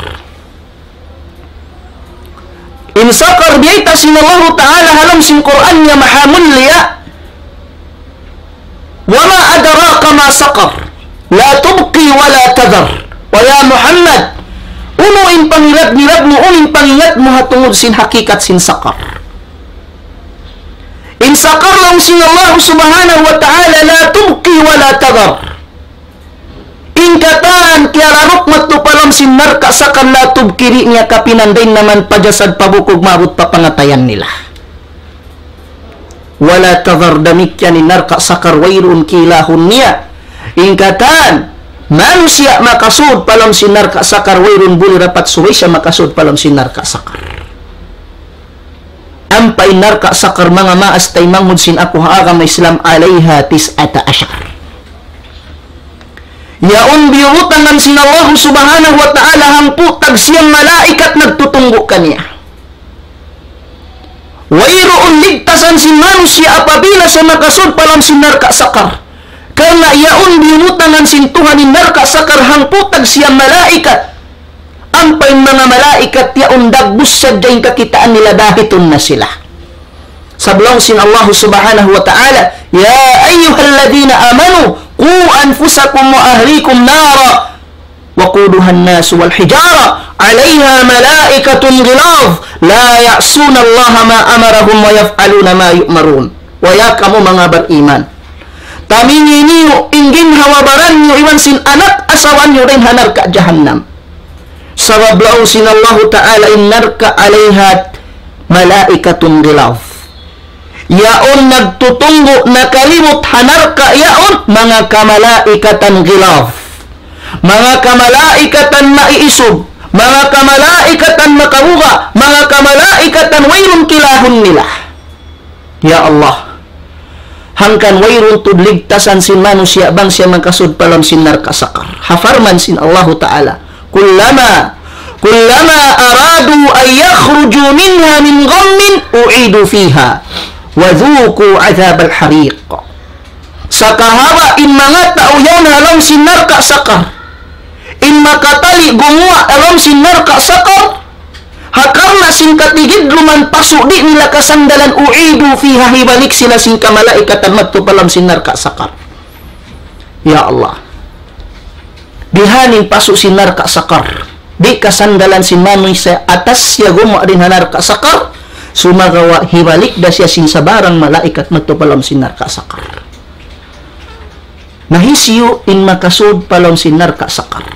In Saqar biyayta' sin Allahu Ta'ala ha lawm sin Qur'an niya mahamulliya, وما أدراك ما سقر لا تبقي ولا تذر. O ya Muhammad, unu in pangirad-ngirad mu, unu in pangingat mu ha tungud sin hakikat sin Saqar? In Saqar laung sin Allah Subhanahu wa Ta'ala, لا تبقي ولا تذر. In katan kiyalaruk madtu pa lawm sin narka' Saqar, la tubqi, di' niya kapinan dayn naman pa jasad, pa bukug maabut pa pangatayan nila. ولا تذر, damikkiyan in narka' Saqar wayruun kilahun niya. In katan manusiya' makasud pa lawm sin narka' Saqar, wayruun buli dapat subay siya makasud pa lawm sin narka' Saqar. Ampa in narka' Saqar, manga maas taymanghud sin aku ha agama Islam, عليها تسعة عشر. Yaun biyutangan sin Allah Subhanahu wa Ta'ala hangpu' tag siyam malaikat nagtutunggu' kaniya. Wayruun ligtasan sin manusiya' apabila siya makasud pa lawm sin narka' Saqar. Karna' yaun biyutangan sin Tuhan in narka' Saqar hangpu' tag siyam malaikat. Ampa in manga malaikat yaun dagbus sadja in kakitaan nila, dahitun na sila. Sabab laung sin Allah Subhanahu wa Ta'ala, يا أيها الذين آمنوا قوا أنفسكم وأهليكم نارا وقودها الناس والحجارة عليها ملائكة غلاظ لا يعصون الله ما أمرهم ويفعلون ما يؤمرون. O ya kamu manga bariman, tamingi niyu in ginhawa-baran niyu iban sin anak asawa niyu dayn ha narka' jahannam. Sabab laung sin Allahu Ta'ala, in narka' عليها ملائكة غلاظ. Yaun nagtutunggu', nakalibut ha narka' yaun manga kamalaikatan غلاظ. Manga kamalaikatan maiisug, manga kamalaikatan makabuga', manga kamalaikatan wayruun kilahun nila. Ya Allah. Hangkan wayruun tuud ligtasan sin manusiya' bang siya makasud pa lawm sin narka' Saqar. Ha parman sin Allahu Ta'ala, كلما، كلما أرادوا أن يخرجوا منها من غم أعيدوا فيها وذوقوا عذاب الحريق. Sakahaba' in manga tau yaun ha lawm sin narka' Saqar, in makatali gumuwa' ha lawm sin narka' Saqar, ha karna' sin katigidluman pasu' di' nila kasandalan, أعيدوا فيها, hibalik sila sin kamalaikatan madtu pa lawm sin narka' Saqar. Ya Allah. Bihaini in pasu' sin narka' Saqar. Di' kasandalan sin manusiya' atas siya gumuwa' dayn ha narka' Saqar, sumagawa' hibalik da siya sin sabarang malaikat madtu pa lawm sin narka' Saqar. Na hisiyu in makasud pa lawm sin narka' Saqar?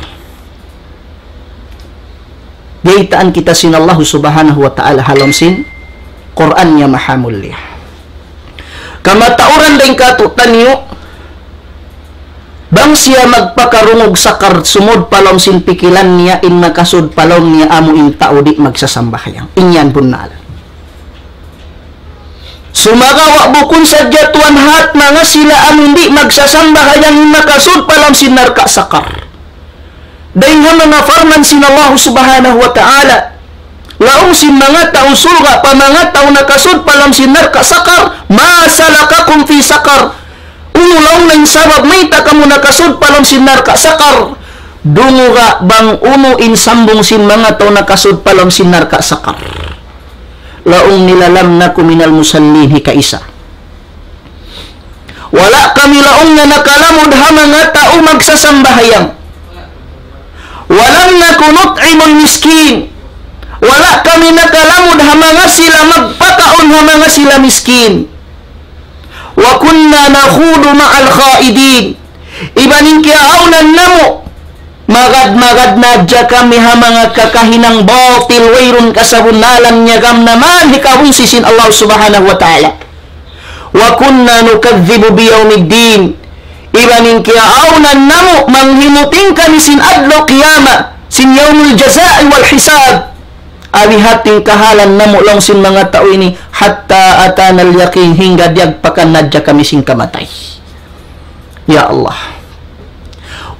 Biyaytaan kita sin Allah Subhanahu wa Ta'ala ha lawm sin Qur'an niya mahamulliya. Kamatauran dayn kātu'niyu, bang siya magpakarungug Saqar, sumud pa lawm sin pikilan niya, in makasud pa lawm niya amu in tau di' magsasambahayang. In yan bunnal. Sumagawa' bukun sadja tuwan hat manga sila amun di' magsasambahayang in makasud pa lawm sin narka' Sakar. Dayn ha manga parman sin Allah Subhanahu wa Ta'ala. Laung sin manga tau surga' pa manga tau nakasud pa lawm sin narka' Sakar, ما سلككم في سقر؟ Unu laung niya in sabab mayta' kamu nakasud pa lawm sin narka' Sakar? Dunguga bang unu in sambung sin manga tau nakasud pa lawm sin narka' Sakar. Laung nila, لم نك من المصلين, hikaisa. Wala' kami laung niya nakalamud ha manga tau magsasambahayang. ولم نك نطعم المسكين. Wala' kami nakalamud ha manga sila magpakaun ha manga sila miskin. وكنا نخوض مع الخائضين. Iban in kiyaawnan namu', magad-magad na hadja kami ha manga kakahinang batil, wayruun kasabunnalan niya, gam naman hikabungsi sin Allah Subhanahu wa Ta'ala. وكنا نكذب بيوم الدين. Iban in kiyaawnan namu', manghimuting kami sin adlaw qiyamah, sin يوم الجزاء والحساب. Awi hati in kahalan namu' laung sin manga tau ini, حتى أتانا اليقين, hangga diyagpakan na hadja kami sin kamatay. Ya Allah.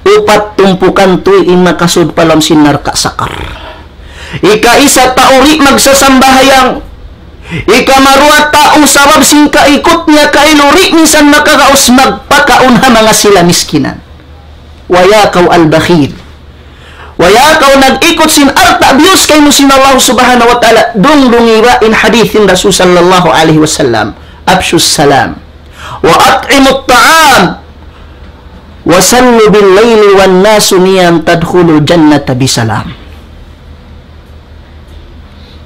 Upat tumpukan tuud in makasud pa lawm sin narka' Sakar. Ikaisa, tau di' magsasambahayang. Ikaruwa, tau sabab sin kaikut niya kailu di' minsan makagaus magpakaun ha manga sila miskinan. Wa ya kaw al-bakhil. Wa ya kaw nag-ikut sin alta', biyus kaymu sin Allah Subhanahu wa Ta'ala. Dungdungi ba in hadith sin Rasul sallallahu alayhi wasallam. أفشوا السلام وأطعموا الطعام وصلوا بالليل والناس نيام تدخلوا الجنة بسلام.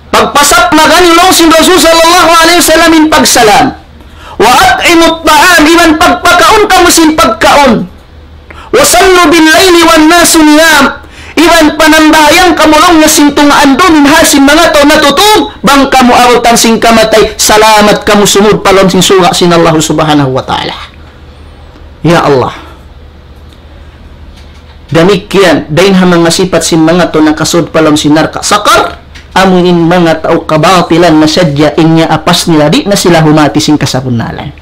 Pagpasapma gani laung sin Rasul sallallahu alayhi wasallam in pagsalam. وأطعموا الطعام, iban pagpakaun kamu sin pagkaun. وصلوا بالليل والناس نيام, iban panambahayang kamu laung niya sin tungaan duun in hal sin manga tau natutug, bang kamu abutan sin kamatay, salamat kamu sumud pa lawm sin surga' sin Allah Subhanahu wa Ta'ala. Ya Allah. Damikkiyan, dayn ha manga sipat sin manga tau nakasud pa lawm sin narka' Sakar, amu in manga tau kabatilan na sadja in niyaapas nila, di' na sila humati sin kasabunnalan.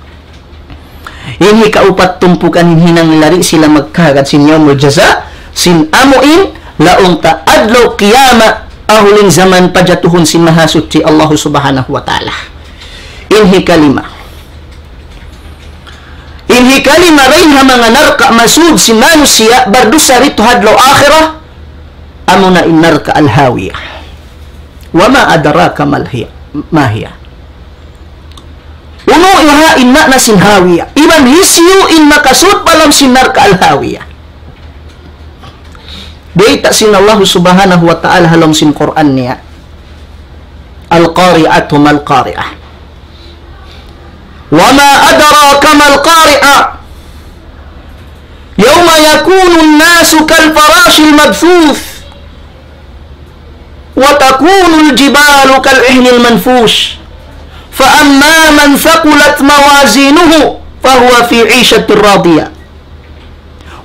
In hikaupat tumpukan in hinang nila di' sila magkahagad sin yawmul jaza, sin amu in laung ta adlaw qiyamah, ha huli zaman pajatuhun sin Mahasuchi Allah Subhanahu wa Ta'ala. In hikalima. In hikalima dayn ha manga narka' masud sin manusiya' bardusa didtu ha adlaw akhirat, amuna in narka' al-Hawiyah. وما أدراك ما الهي-، ما هي. Unu iha in maana sin Hawiyah. Iban hisiyu in makasud pa lawm sin narka' al-Hawiyah. Bayta' sin Allah Subhanahu wa Ta'ala ha lawm sin Qur'an niya. القارعة ما القارعة. وما أدراك ما القارعة. يوم يكون الناس كالفراش المبثوث. وتكون الجبال كالعهن المنفوش. فأما من ثقلت موازينه فهو في عيشة راضية.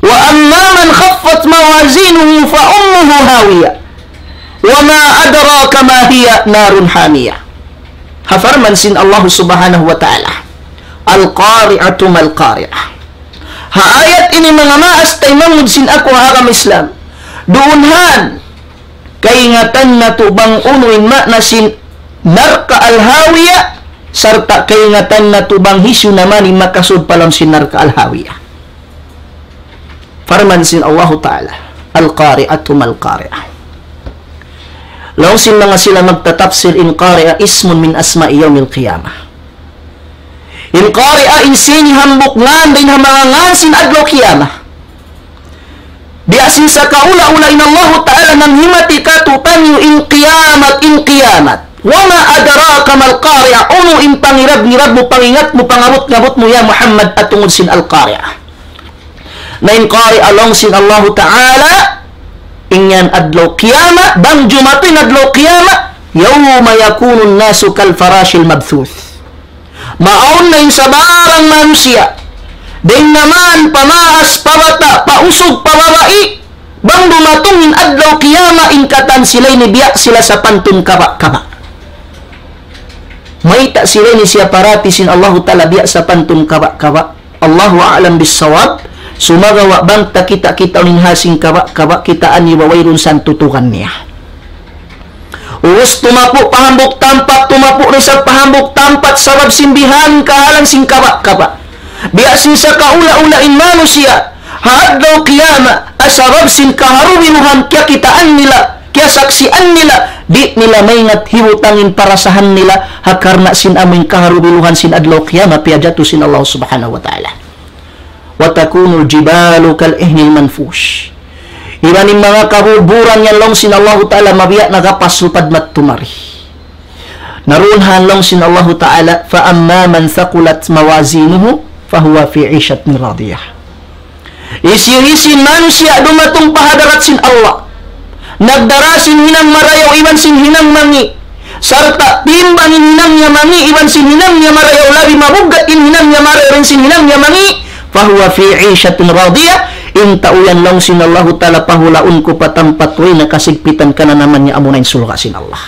وأما من خفت موازينه فأمه هاوية. وما أدراك ما هي نار حامية. Ha parman sin Allah Subhanahu wa Ta'ala. القارعة ما القارعة. Ha ayat ini manga maas taymanghud sin aku ha agama Islam. Duun han, kaingatan natu' bang unu in maana sin narka' al-Hawiyah, sarta' kaingatan natu' bang hisiyu na man in makasud pa lawm sin narka' al-Hawiyah. Parman sin Allahu Ta'ala, القارعة ما القارعة. Laung sin manga sila magtatapsir, in Qari'ah اسم من أسماء يوم القيامة. In Qari'ah in sini hambuuk ngan dayn ha manga ngan sin adlaw qiyamah. Biya' sin sakaula-ula in Allahu Ta'ala nanghimati kātu'niyu in qiyamat, in qiyamat. وما أدراك ما القارعة, unu in pangirab-ngirab mu, pangingat mu, pangabut-ngabut mu ya Muhammad, ha tungud sin al-Qari'ah. Na in Qari'ah laung sin Allahu Ta'ala, in yan adlaw qiyamah, bang jumatu in adlaw qiyamah, يوم يكون الناس كالفراش المبثوث. Maawn na in sabarang manusiya', dayn ha man pa maas, pa bata', pa usug, pa babai, bang dumatung in adlaw qiyamah in katan sila ini biya' sila sapantun kaba'-kaba'. Mayta' sila ini siya parati sin Allahu Ta'ala biya' sapantun kaba'-kaba'. Allahu a'lam bissawab. Sumagawa' bang ta kita'-kita' in hal sin kaba'-kaba', kitaan niyu ba wayruun santutukan niya. Ubus tumapu' pa hambuuk tampat, tumapu' da isab pa hambuuk tampat, sabab sin bihan kahalan sin kaba'-kaba'. Biya' sin sa kaula-ula in manusiya', ha adlaw qiyamah, sabab sin kaharubiluhan kiyakitaan nila, kiyasaksian nila, di' nila maingat hibutang in parasahan nila, ha karna' sin amuin kaharubiluhan sin adlaw qiyamah, piyajatu sin Allah Subhanahu wa Ta'ala. وتكون الجبال كالعهن المنفوش. Iban in manga kabuburan yan laung sin Allahu Ta'ala mabiya' nagapas lupad mattumari. Na duun ha laung sin Allahu Ta'ala, فأما من ثقلت موازينه فهو في عيشة راضية. Hisiyu-siyu in manusiya' dumatung pa hadarat sin Allah, nagdara sin hinang marayaw iban sin hinang mangi', sarta' timbang in hinang niya mangi' iban sin hinang niya marayaw, labi mabuggat in hinang niya marayaw iban sin hinang niya mangi', فهو في عيشة راضية, in tau yan laung sin Allahu Ta'ala pahulaun ku pa tampat way na kasigpitan kananaman niya, amuna in surga' sin Allah.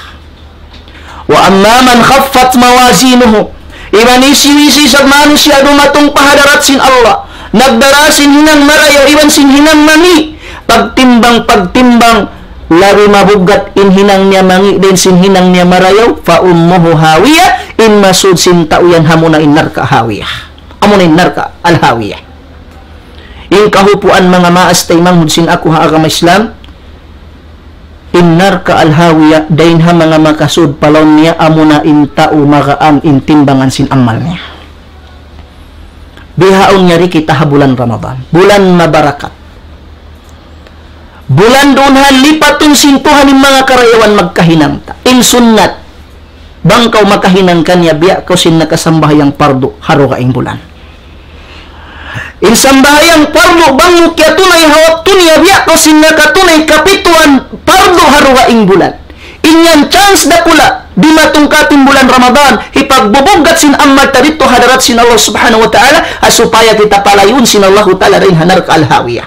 وأما من خفت موازينه. Iban hisiyu-siyu isab manusiya' dumatung pa hadarat sin Allah, nagdara sin hinang marayaw iban sin hinang mangi', pagtimbang-pagtimbang, labi mabuggat in hinang niya mangi' dayn sin hinang niya marayaw, فأمه هاوية, in masud sin tau yan amuna in narka' Hawiyah. Amuna in narka' al-Hawiyah. In kahupuan manga maas taymanghud sin aku ha agama Islam, in narka' al-Hawiyah, dayn ha manga makasud pa lawm niya amuna in tau magaan in timbangan sin amal niya. Bihaun yari kita ha bulan Ramadan, bulan mabarakat. Bulan duun ha lipatun sin Tuhan in manga karayawan magkahinang ta. In sunnat, bang kaw makahinang kaniya biya' kaw sin nakasambahayang pardu ha dugaing bulan. In sambahayang pardu bang mu kiyatunay ha waktu niya biya' kaw sin nakatunay kapituan pardu ha dugaing bulan. In yan chance dakula', dimatung katu' in bulan Ramadan, hipagbubuggat sin amal ta didtu ha hadarat sin Allah Subhanahu wa Ta'ala, ha supaya kita palayuun sin Allahu Ta'ala dayn ha narka' al-Hawiyah.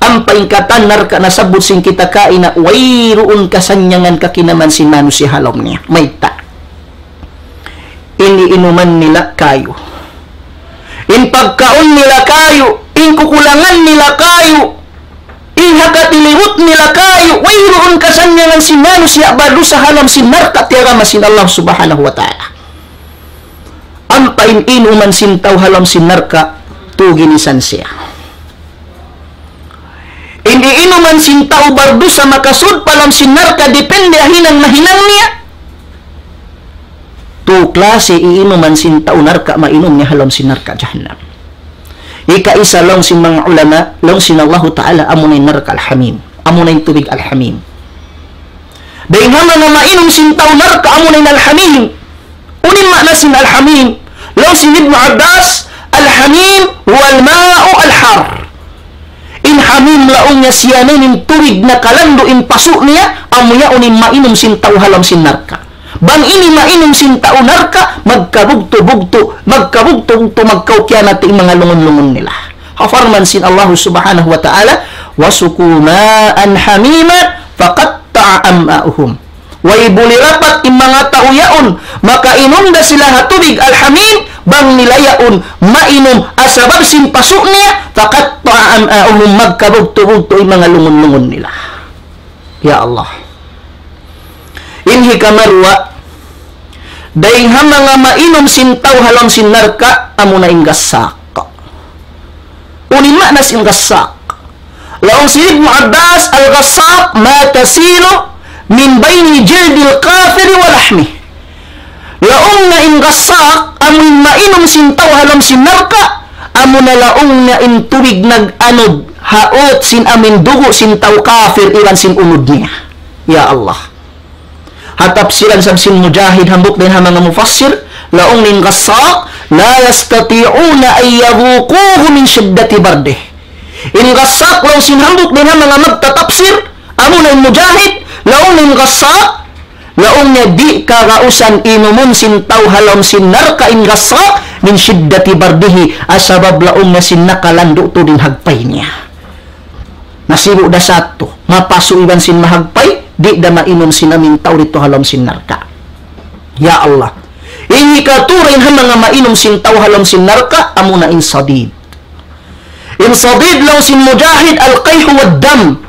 Ampa in katan narka' nasabbut sin kita kaina, wayruun kasannyangan kakinaman sin manusiya' ha lawm niya. Mayta'? In iinuman nila kayu. In pagkaun nila kayu. In kukulangan nila kayu. In ha katilibut nila kayu. Wayruun kasannyangan sin manusiya' bardusa ha lawm sin narka' tiyagama sin Allah Subhanahu wa Ta'ala. Ampa in iinuman sin tau ha lawm sin narka', tu ginisan siya. In iinuman sin tau bardusa makasud pa lawm sin narka', depende ha hinang nahinang niya. Tu klasi iinuman sin tau narka' mainum niya ha lawm sin narka' jahannam. Ikaisa laung sin manga ulama, laung sin Allahu Ta'ala, amuna in narka' al-hamim. Amuna in tubig al-hamim. Dayn ha manga mainum sin tau narka' amuna in al-hamim. Unu in maana sin al-hamim? Laung sin Ibnu Abbas, الحميم هو الماء الحار. In hamim laung niya siya na in tubig nakalandu' in pasu' niya, amu yaun in mainum sin tau ha lawm sin narka'. Bang ini mainum sin tau narka', magkabugtu'-bugtu', magkabugtu'-bugtu', magkaukianat in manga lungun-lungun nila. Ha parman sin Allah Subhanahu wa Ta'ala, وسقوا ماء حميما فقطع أمعاءهم. Way buli rapat in manga tau yaun, makainum da sila ha tubig al-hamim, bang nila yaun mainum ha sabab sin pasu' niya, فقطع أمعاءهم, magkabugtu'-bugtu' in manga lungun-lungun nila. Ya Allah. In hikaruwa, dayn ha manga mainum sin tau ha lawm sin narka', amuna in gassaq. Unu in maana sin gassaq? Laung sin Ibnu Abbas, الغساق ما تسيل من بين جلد الكافر ولحمه. Laung niya in gassaq, amu in mainum sin tau ha lawm sin narka', amuna laung niya in tubig nag-anud ha ut sin amu in dugu' sin tau kafir iban sin unud niya. Ya Allah. Ha tafsiran isab sin Mujahid hambuuk dayn ha manga mufassir, laung niya in gassaq, لا يستطيعون أن يذوقوه من شدة برده. In gassaq laung sin hambuuk dayn ha manga magtatafsir, amuna in Mujahid, laung niya in gassaq, laung niya di' kagausan inumun sin tau ha lawm sin narka' in gassaq, من شدة برده, ha sabab laung niya sin nakalandu' tuud in hagpay niya. Nasibu' da sa tu, mapasu' iban sin mahagpay, di' da mainum sin amu in tau didtu ha lawm sin narka'. Ya Allah. In hikatū dayn ha manga mainum sin tau ha lawm sin narka', amuna in sadid. In sadid laung sin Mujahid, al-qayhu wad-dam.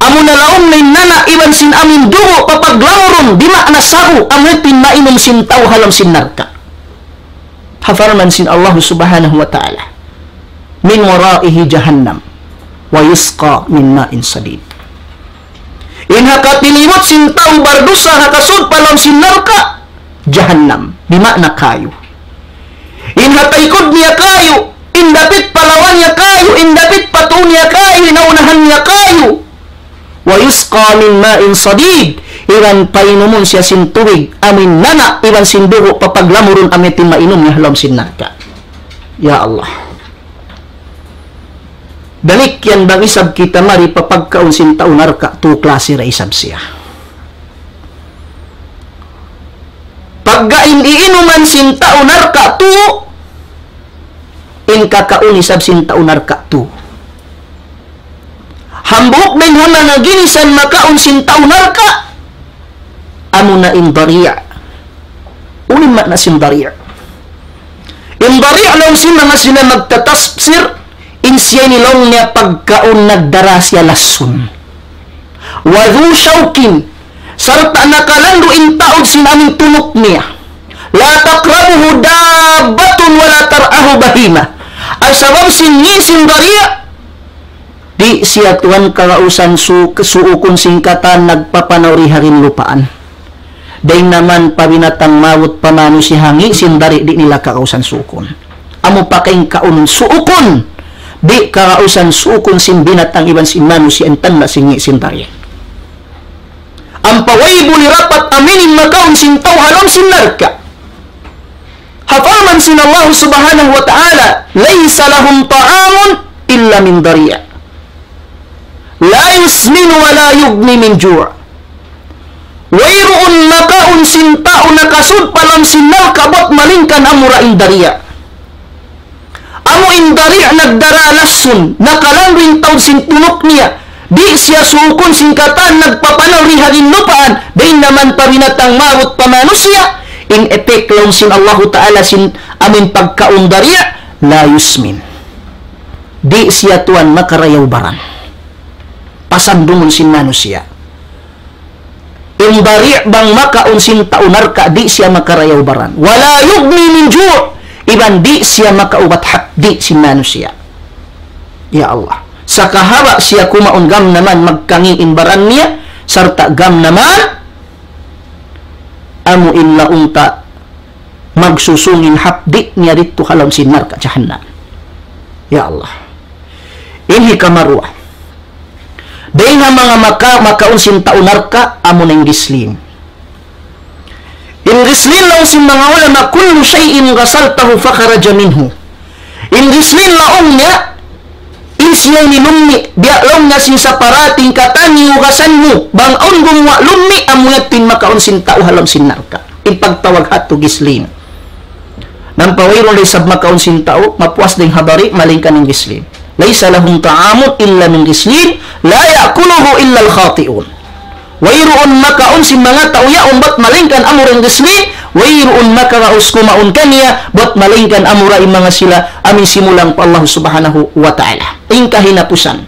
Amuna laung niya in nana' iban sin amuin dugu' papaglamurun, di' maana sabu, amu in mainum sin tau ha lawm sin narka'. Ha parman sin Allah subhanahu wa ta'ala, من ورائه جهنم ويسقى من ماء صديد. In ha katilibut sin tau bardusa ha kasud pa lawm sin narka', jahannam, di' maana kayu. In ha taykud niya kayu, in dapit pa lawa niya kayu, in dapit pa tuu niya kayu, in ha unahan niya kayu. ويسقى من ماء صديد. Iban painumun siya sin tubig, amuin nana', iban sin dugu' papaglamurun amuin mainum niya ha lawm sin narka'. Ya Allah. Damikkiyan bang isab kita mari pa pagkaun sin tau narka', tū klasi da isab siya. Pagga in iinuman sin tau narka' tū, in kakaun isab sin tau narka' tū. Hambuuk dayn ha manga ginisan makaun sin tau narka', amuna in dari'. Unu in maana sin dari'? In dari' laung sin manga sila magtatafsir, in siya ini laung niya pagkaun nagdara siya lassun. وذو شوك, sarta' nakalandu' in taud sin amuin tunuk niya. لا تقربه دابة ولا ترعاه بهيمة. Sabab sin ngi' sin dari', di' siya tuwan kagausan su-, suukun sin katan nagpapanaw di ha lupaan. Dayn naman pa binatang mabut pa manusiya' in ngi' sin dari' di' nila kagausan suukun. Amu pa kaingkaun suukun, di' kagausan suukun sin binatang iban sin manusiya' in tanda' sin ngi' sin dari'. Ampa way buli rapat amuin makaun sin tau ha lawm sin narka'. Ha parman sin Allah subhanahu wa ta'ala, ليس لهم طعام إلا من ضريع لا يسمن ولا يغني من جوع. Wayruun makaun sin tau nakasud pa lawm sin narka' bat malaingkan amura in dari'. Amu in dari' nagdara lassun, nakalandu' in taud sin tunuk niya, di' siya suukun sin katan nagpapanaw di ha lupaan, dayn naman pa binatang mabut pa manusiya', in effect laung sin Allahu Ta'ala sin amuin pagkaun dari', لا يسمن. Di' siya tuwan makarayaw baran. Pasandungun sin manusiya'. In dari' bang makaun sin tau narka' di' siya makarayaw baran. ولا يغني من جوع. Iban di' siya makaubat hapdi' sin manusiya'. Ya Allah. Sakahaba' siya kumaun gam naman magkangi' in baran niya, sarta' gam naman amu in laung ta magsusung in hapdi' niya didtu ha lawm sin narka' jahannam. Ya Allah. In hikaruwa. Dayn ha manga maka-, makaun sin tau narka', amuna in gislin. In gislin laung sin manga ulama, كل شيء غسلته فخرج منه. In gislin laung niya, in siya ini lummi', biya' laung niya sin saparating katan iyugasan mu, bang awn gumuwa' lummi', amu yadtu in makaun sin tau ha lawm sin narka'. In pagtawag hatu gislin. Nampa wayruun da isab makaun sin tau, mapuas dayn ha dari', malaingkan in gislin. ليس لهم طعام إلا من غسلين لا يأكله إلا الخاطئون. Wayruun makaun sin manga tau yaun bat malaingkan amura in gislin, wayruun makaraus kumaun kaniya bat malaingkan amura in manga sila amuin simulang pa Allah Subhanahu wa Ta'ala. In kahinapusan.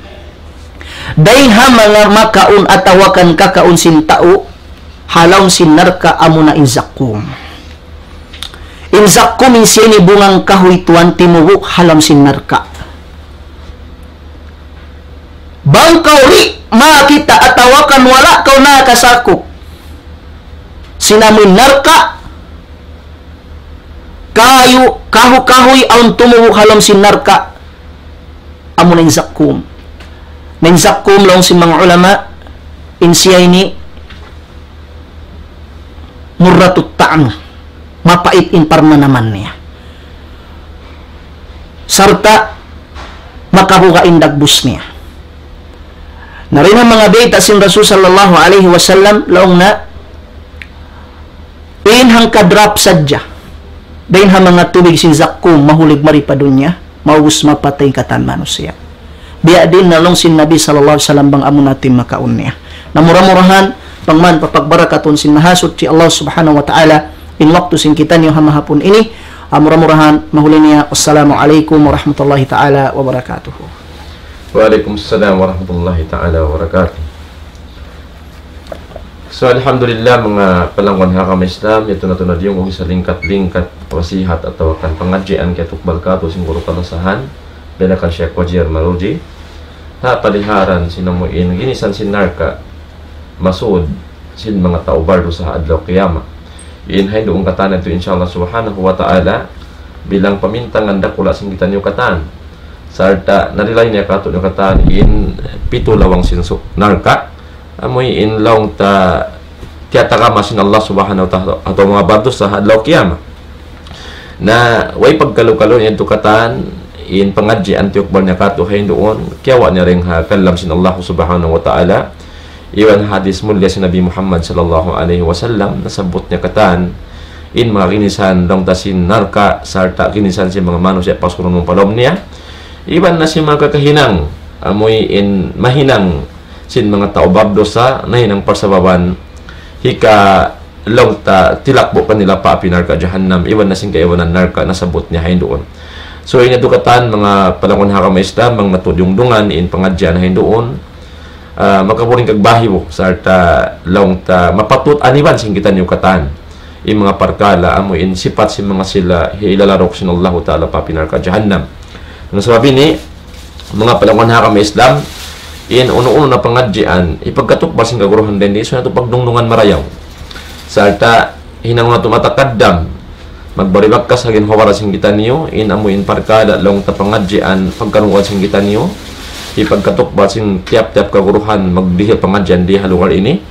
Dayn ha manga makaun atawa kan kakaun sin tau, ha lawm sin narka' amuna in zakkum. In zakkum in siya ini bunga kahuy tuwan timubu' ha lawm sin narka'. Bang kaw di' makakita' atawa kan wala' kaw nakasakup sin amuin narka', kayu, kahu-kahuy awn tumubu' ha lawm sin narka', amuna in zakkum. Na in zakkum laung sin manga ulama, in siya ini مرة الطعم, mapait in parnanaman niya. Sarta' makabuga' in dagbus niya. Na dayn ha manga bayta' sin Rasul sallallahu alayhi wasallam, laung niya, in hangka drop sadja dayn ha manga tubig sin zakkum, mahulig mari pa dunya, maubus mapatay in katan manusiya'. Biya' diin na laung sin Nabi sallallahu alayhi wasallam bang amu na in makaun niya. Na mura-murahan, bang man papagbarakatun sin Mahasuchi Allah Subhanahu wa Ta'ala, in waktu sin kitaniyu ha mahapun ini. Ah, mura-murahan mahuli niya. Wassalamu alaykum warahmatullahi ta'ala wabarakatuh. Wa alaykum salam warahmatullahi ta'ala wabarakatuh. So, alhamdulillah, manga palangwan ha agama Islam, yadtu na tuud in diyungug sin lingkat-lingkat nasihat atawa kan pangadjian kiyatukbal kātu' sin guru kalasahan, biya' na kan Sheikh Wajir Maruji, ha paliharan sin amu in ginisan sin narka', masud sin manga tau bardusa ha adlaw qiyamah. In hinduun katan yadtu, insha Allah subhanahu wa ta'ala, bilang pamintangan dakula' sin kitaniyu katan. Sarta' narilay niya kātu'niyu katan in pitu lawang sin su-, narka', amu in laung ta tiyatagama sin Allah subhanahu wa ta'ala atawa manga bardusa ha adlaw qiyamah. Na way pagkalu-kalu yadtu katan in pangadjian tiyukbal niya kātu' hinduun, kiyawa' niya dayn ha kalam sin Allah subhanahu wa ta'ala, iban hadis mulia sin Nabi Muhammad sallallahu alayhi wasallam, nasabbut niya katan in manga ginisan laung ta sin narka', sarta' ginisan sin manga manusiya' pasurun pa lawm niya, iban na sin manga kakahinang, amu in mahinang sin manga tau bardusa, nahinang parsababan hika laung ta tilakbu' kanila pa api narka' jahannam, iban na sin kaibanan narka' nasabbut niya hinduun. So, ini yadtu katan manga palangwan ha agama Islam, bang natu' diyungdungan in pangadjian hinduun, ah, makapuring kagbahibu, sarta' laung ta mapatut aniban sin kitaniyu katan in manga parkala' amu in sipat sin manga sila hilalaruk sin Allahu ta'ala pa api narka' jahannam. Na sabab ini, manga palangwan ha agama Islam, in unu-unu na pangadjian hipagkatukbal sin kaguruhan dayn di, so natu' pagdungdungan marayaw. Sarta' hinangun natu' matakaddam, magbari bakas ha ginhawa-baran sin kitaniyu, in amu in parkala' laung ta pangadjian pagkarungugan sin kitaniyu, hipagkatukbal sin tiyap-tiyap kaguruhan magdihil pangadjian di ha lugar ini.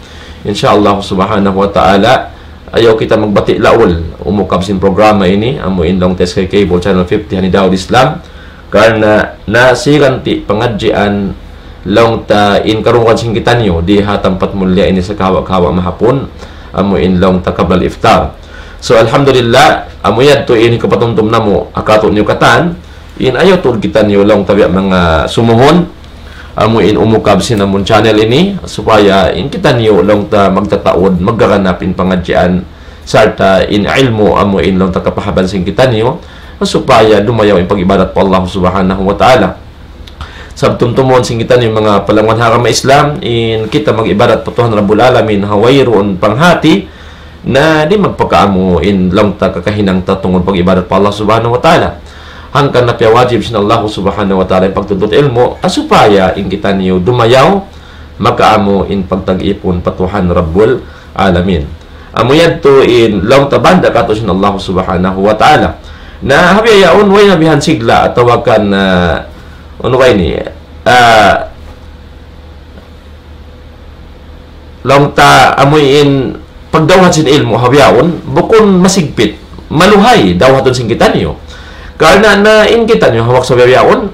Insha Allah subhanahu wa ta'ala, ayaw kita magbati' laul umukab sin programa ini, amu in laung ta S K Cable Channel fifty ha ini Dawah Islam, karna' na siganti' pangadjian laung ta in karungugan sin kitaniyu di ha tampat mulia ini sakahawa-kahawa mahapun, amu in laung ta qabla al-iftar. So, alhamdulillah, amu yadtu in hikapatumtum namu' ha kātu'niyu katan, in ayaw tuud kitaniyu laung ta biya' manga sumuhun, amu in umukab sin amun channel ini, supaya in kitaniyu laung ta magtataud, maggaganap in pangadjian, sarta' in ilmu' amu in laung ta kapahaman sin kitaniyu, supaya dumayaw in pag-ibadat pa Allah subhanahu wa ta'ala. Sabab tumtumun sin kitaniyu manga palangwan ha agama Islam, in kita mag-ibadat pa Tuhan Rabbul Alamin ha wayruun panghati, na di' magpakaamu in laung ta kakahinang ta tungud pag-ibadat pa Allah subhanahu wa ta'ala. Hangkan na piyawajib sin Allah subhanahu wa ta'ala in pagtuntut ilmu', ha supaya in kitaniyu dumayaw makaamu in pagtag-ipun pa Tuhan Rabbul Alamin. Amu yadtu in laung ta banda' kātu' sin Allah subhanahu wa ta'ala. Na ha bihaun way na bihan sigla atawa kan, ah, unu ba ini? Ah, laung ta amu in pagdawhat sin ilmu' ha bihaun, bukun masigpit, maluhay dawhatun sin kitaniyu. Karna' na in kitaniyu ha waktu bihaun,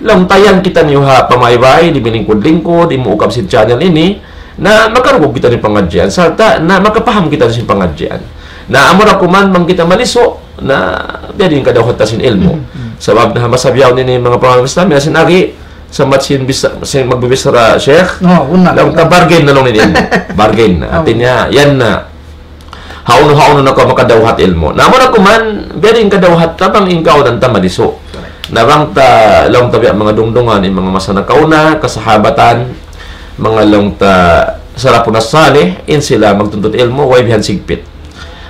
laung ta yan kitaniyu ha pamaybay, di' malingkud-lingkud, imuukab sin channel ini, na makarungug kitaniyu pangadjian, sarta' na makapaham kitaniyu sin pangadjian. Na amura kuman bang kita malisu', na biya' diin kadawhat ta sin ilmu'. Sabab na ha masa bihaun ini manga palangwan Islam, ya sin agi, sambat sin bisa-, sin magbibichara, Sheikh. Oh, unu na. Laung ta bargain na laung niya. Bargain. Oh. Hāti niya, yan na. Hawnu-hawnu na kaw makadawhat ilmu'. Na amura kuman, biya' diin kadawhat ta bang in kaw dan ta malisu'. Na bang ta, laung ta biya' manga dungdungan, in manga masa nakauna, kasahabatan, manga laung ta salafun salih, in sila magtuntut ilmu', way bihan sigpit.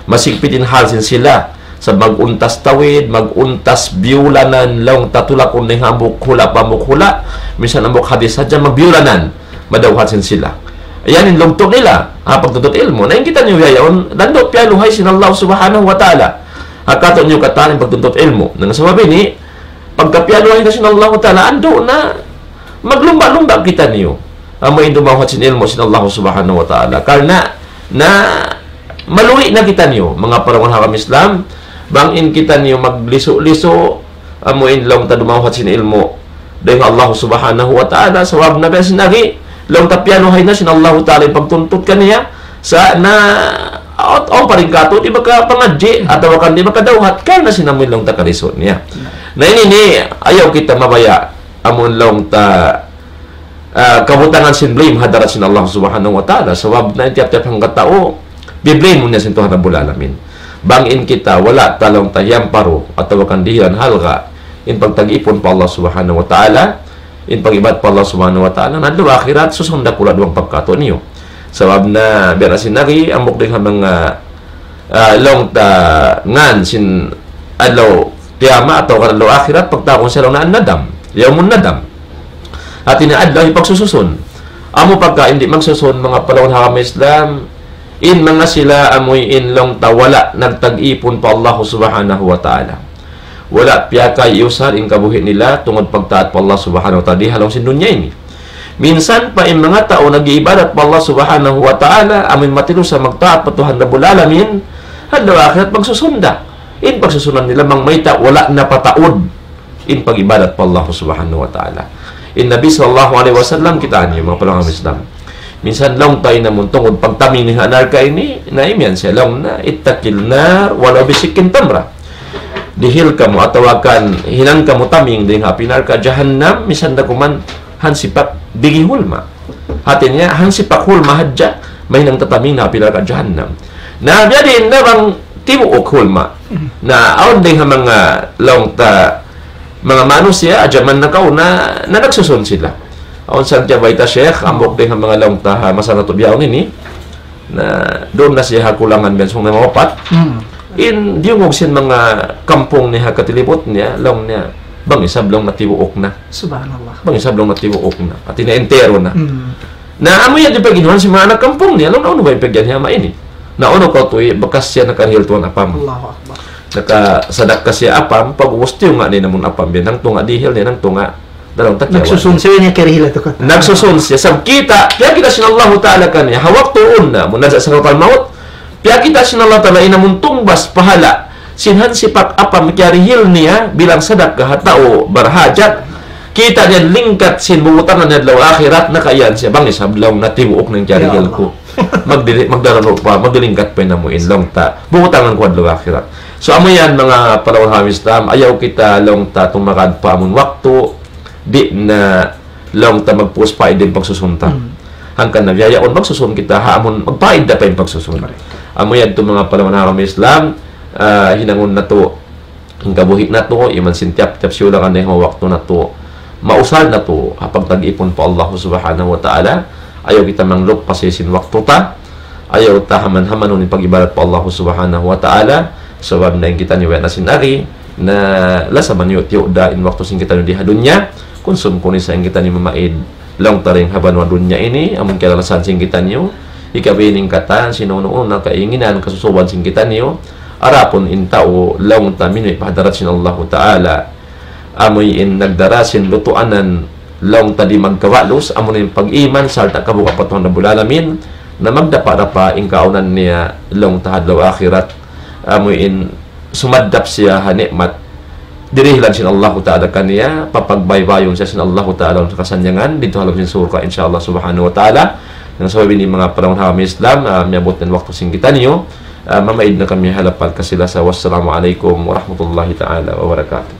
Masigpit in hal sin sila. Sa' mag-untas tawhid, mag-untas biyulanan, laung ta tulakun dayn ha hambuuk hula' pa hambuuk hula', minsan hambuuk hadith sadja magbiyulanan, madawhat sin sila. Yan in lugtu' nila, ha pagtuntut ilmu'. Na in kitaniyu bihaun, landu' piyaluhay sin Allah subhanahu wa ta'ala ha kātu'niyu katan in pagtuntut ilmu'. Na sabab ini, pagka piyaluhay na sin Allah ta'ala, andu' na maglumba'-lumba' kitaniyu amu in dumawhat sin ilmu' sin Allah subhanahu wa ta'ala. Karna' na maluhi na kitaniyu, manga palangwan ha agama Islam, bang in kitaniyu maglisu'-lisu', amu in laung ta dumawhat sin ilmu' dayn ha Allah subhanahu wa ta'ala, sabab na biya' sin agi, laung ta piyaluhay na sin Allah ta'ala in pagtuntut kaniya, sa' na, awn, awn pa dayn kātu', di' makapangadji', atawa kan di' makadawhat, karna' sin amu in laung ta kalisu' niya. Na ini ini, ayaw kita mabaya', amu in laung ta, ah, kabutangan sin blame ha hadarat sin Allah subhanahu wa ta'ala. Sabab na in tiyap-tiyap hangkatau, bi-blame niya sin Tuhan Rabbul Alamin. Bang in kita wala' ta laung ta hiyamparu atawa kan dihilan halga' in pagtag-ipun pa Allah Subhanahu wa Ta'ala, in pag-ibadat pa Allah Subhanahu wa Ta'ala, na adlaw akhirat susunda kula' duwang pagkatu' niyu. Sabab na biya' na sin agi, hambuuk dayn ha manga, ah, laung ta ngan sin adlaw kiyamat atawa kan adlaw akhirat, pagtawagun sila na an-nadam, yawmun nadam. Hati niya adlaw hipagsususun. Amu pagka di' magsusun, manga palangga' ha agama Islam, in manga sila amuin laung ta wala' nagtag-ipun pa Allah Subhanahu wa Ta'ala. Wala' piyakay usal in kabuhi' nila tungud pagtaat pa Allah Subhanahu wa Ta'ala di ha lawm sin dunya ini. Minsan pa in manga tau nag-iibadat pa Allah Subhanahu wa Ta'ala, amuin matilusa magtaat pa Tuhan Rabbul Alamin, adlaw akhirat magsusun da. In pagsusunan nila bang mayta' wala' napataud in pag-ibadat pa Allah Subhanahu wa Ta'ala. In Nabi sallallahu alayhi wasallam, kitaa niyu manga palangga' ha agama Islam. Minsan laung ta in amun tungud pagtaming dayn ha narka' ini, na imiyan siya laung niya, اتق النار ولو بشق تمرة. Dihil kamu atawa kan hinang kamu taming dayn ha api narka' jahannam, misan da kuman hansipak digi hulma. Hati niya, hansipak hulma hadja, mahinang ta taming dayn ha api narka' jahannam. Na, biya' diin na bang tibuuk hulma. Na, awn dayn ha manga laung ta, manga manusiya', ha jaman nakauna, na nagsusun sila. Awn sa kiyabayta' Sheikh, hambuuk dayn ha manga laung ta, ha masa natu' bihaun ini. Na, duun na siya ha kulangan biya' sin sung na mawapat. In diyungug sin manga kampung niya ha katilibut niya, laung niya, bang isab laung niya tibuuk na. Subhanallah. Bang isab laung niya tibuuk na. Hati niya entero na. Na amu yan in pag'inuhan sin manga anak kampung niya, laung niya, unu ba in pag'iyan niya ma ini? Na unu kaw tuwi', bakas siya nakarihil tuwan apam. Allahu Akbar. Nakasadakka siya apam, pag'ubus tiyunga' niya in amun apam, biya' nagtunga' dihil niya, nagtunga', da laung ta kiyawa'. Nagsusun siya niya karihil atu ka. Nagsusun siya. Sabab kita', piyakita' sin Allahu Ta'ala kaniya, ha waktu unu, amun nasa sakaratul maut, piyakita' sin Allah Ta'ala in amun tungbas pahala' sin hansipak apam kiyarihil niya bilang sadakka ha tau barhajat. Kita' niya lingkat sin bubutangan niya adlaw akhirat, na kaiyan siya bang isab laung niya tibuuk na in kiyarihil ku. Magdiri-, magdaranu pa, maglingkat pa in amuin laung ta bubutangan ku adlaw akhirat. So, amu yan manga palangga' ha agama Islam, ayaw kita laung ta tumagad pa amun waktu, di' na laung ta magpuus pa in pagsusun ta. Hangkan na biya' yaun magsusun kita ha amun magpaida pa in pagsusun. Amu yan tuud manga palangga' ha agama Islam, ah, hinangun natu', in kabuhi' natu', iban sin tiyap-tiyap siyulakan dayn ha waktu natu', mausal natu' ha pagtag-ipun pa Allah Subhanahu wa Ta'ala. Ayaw kita manglup pa sin waktu ta. Ayaw ta haman-hamanun in pag'ibadat pa Allah Subhanahu wa Ta'ala. Sabab na in kitaniyu way na sin agi, na lasa man niyu tiyu' da in waktu sin kitaniyu di ha dunya. Kunsum kunu' sa in kitaniyu mamaid laung ta dayn ha banwa dunya ini, amun kiyalalasahan sin kitaniyu, ikaw in katan sin unu-unu na kainginan, kasusuban sin kitaniyu, adapun in tau laung ta minuwi' pa hadarat sin Allahu Ta'ala, amuin nagdara sin lutuanan laung ta di' magkabalus, amu in pag-iman, sarta' kabuga' pa Tuhan Rabbul Alamin, na magdapa-dapa in kaawnan niya laung ta ha adlaw akhirat, amuin sumaddap siya ha ni'mat dirihilan sin Allahu Ta'ala kaniya, papagbaybayun siya sin Allahu Ta'ala ha kasannyangan, didtu ha lawm sin surga', insya Allah Subhanahu wa Ta'ala. Hangkan sabab ini manga palangga' ha agama Islam, ah, miyabut na in waktu sin kitaniyu, ah, mamaid na kami ha lapal kasi-lasa. Wassalamu alaykum warahmatullahi ta'ala wabarakatuh.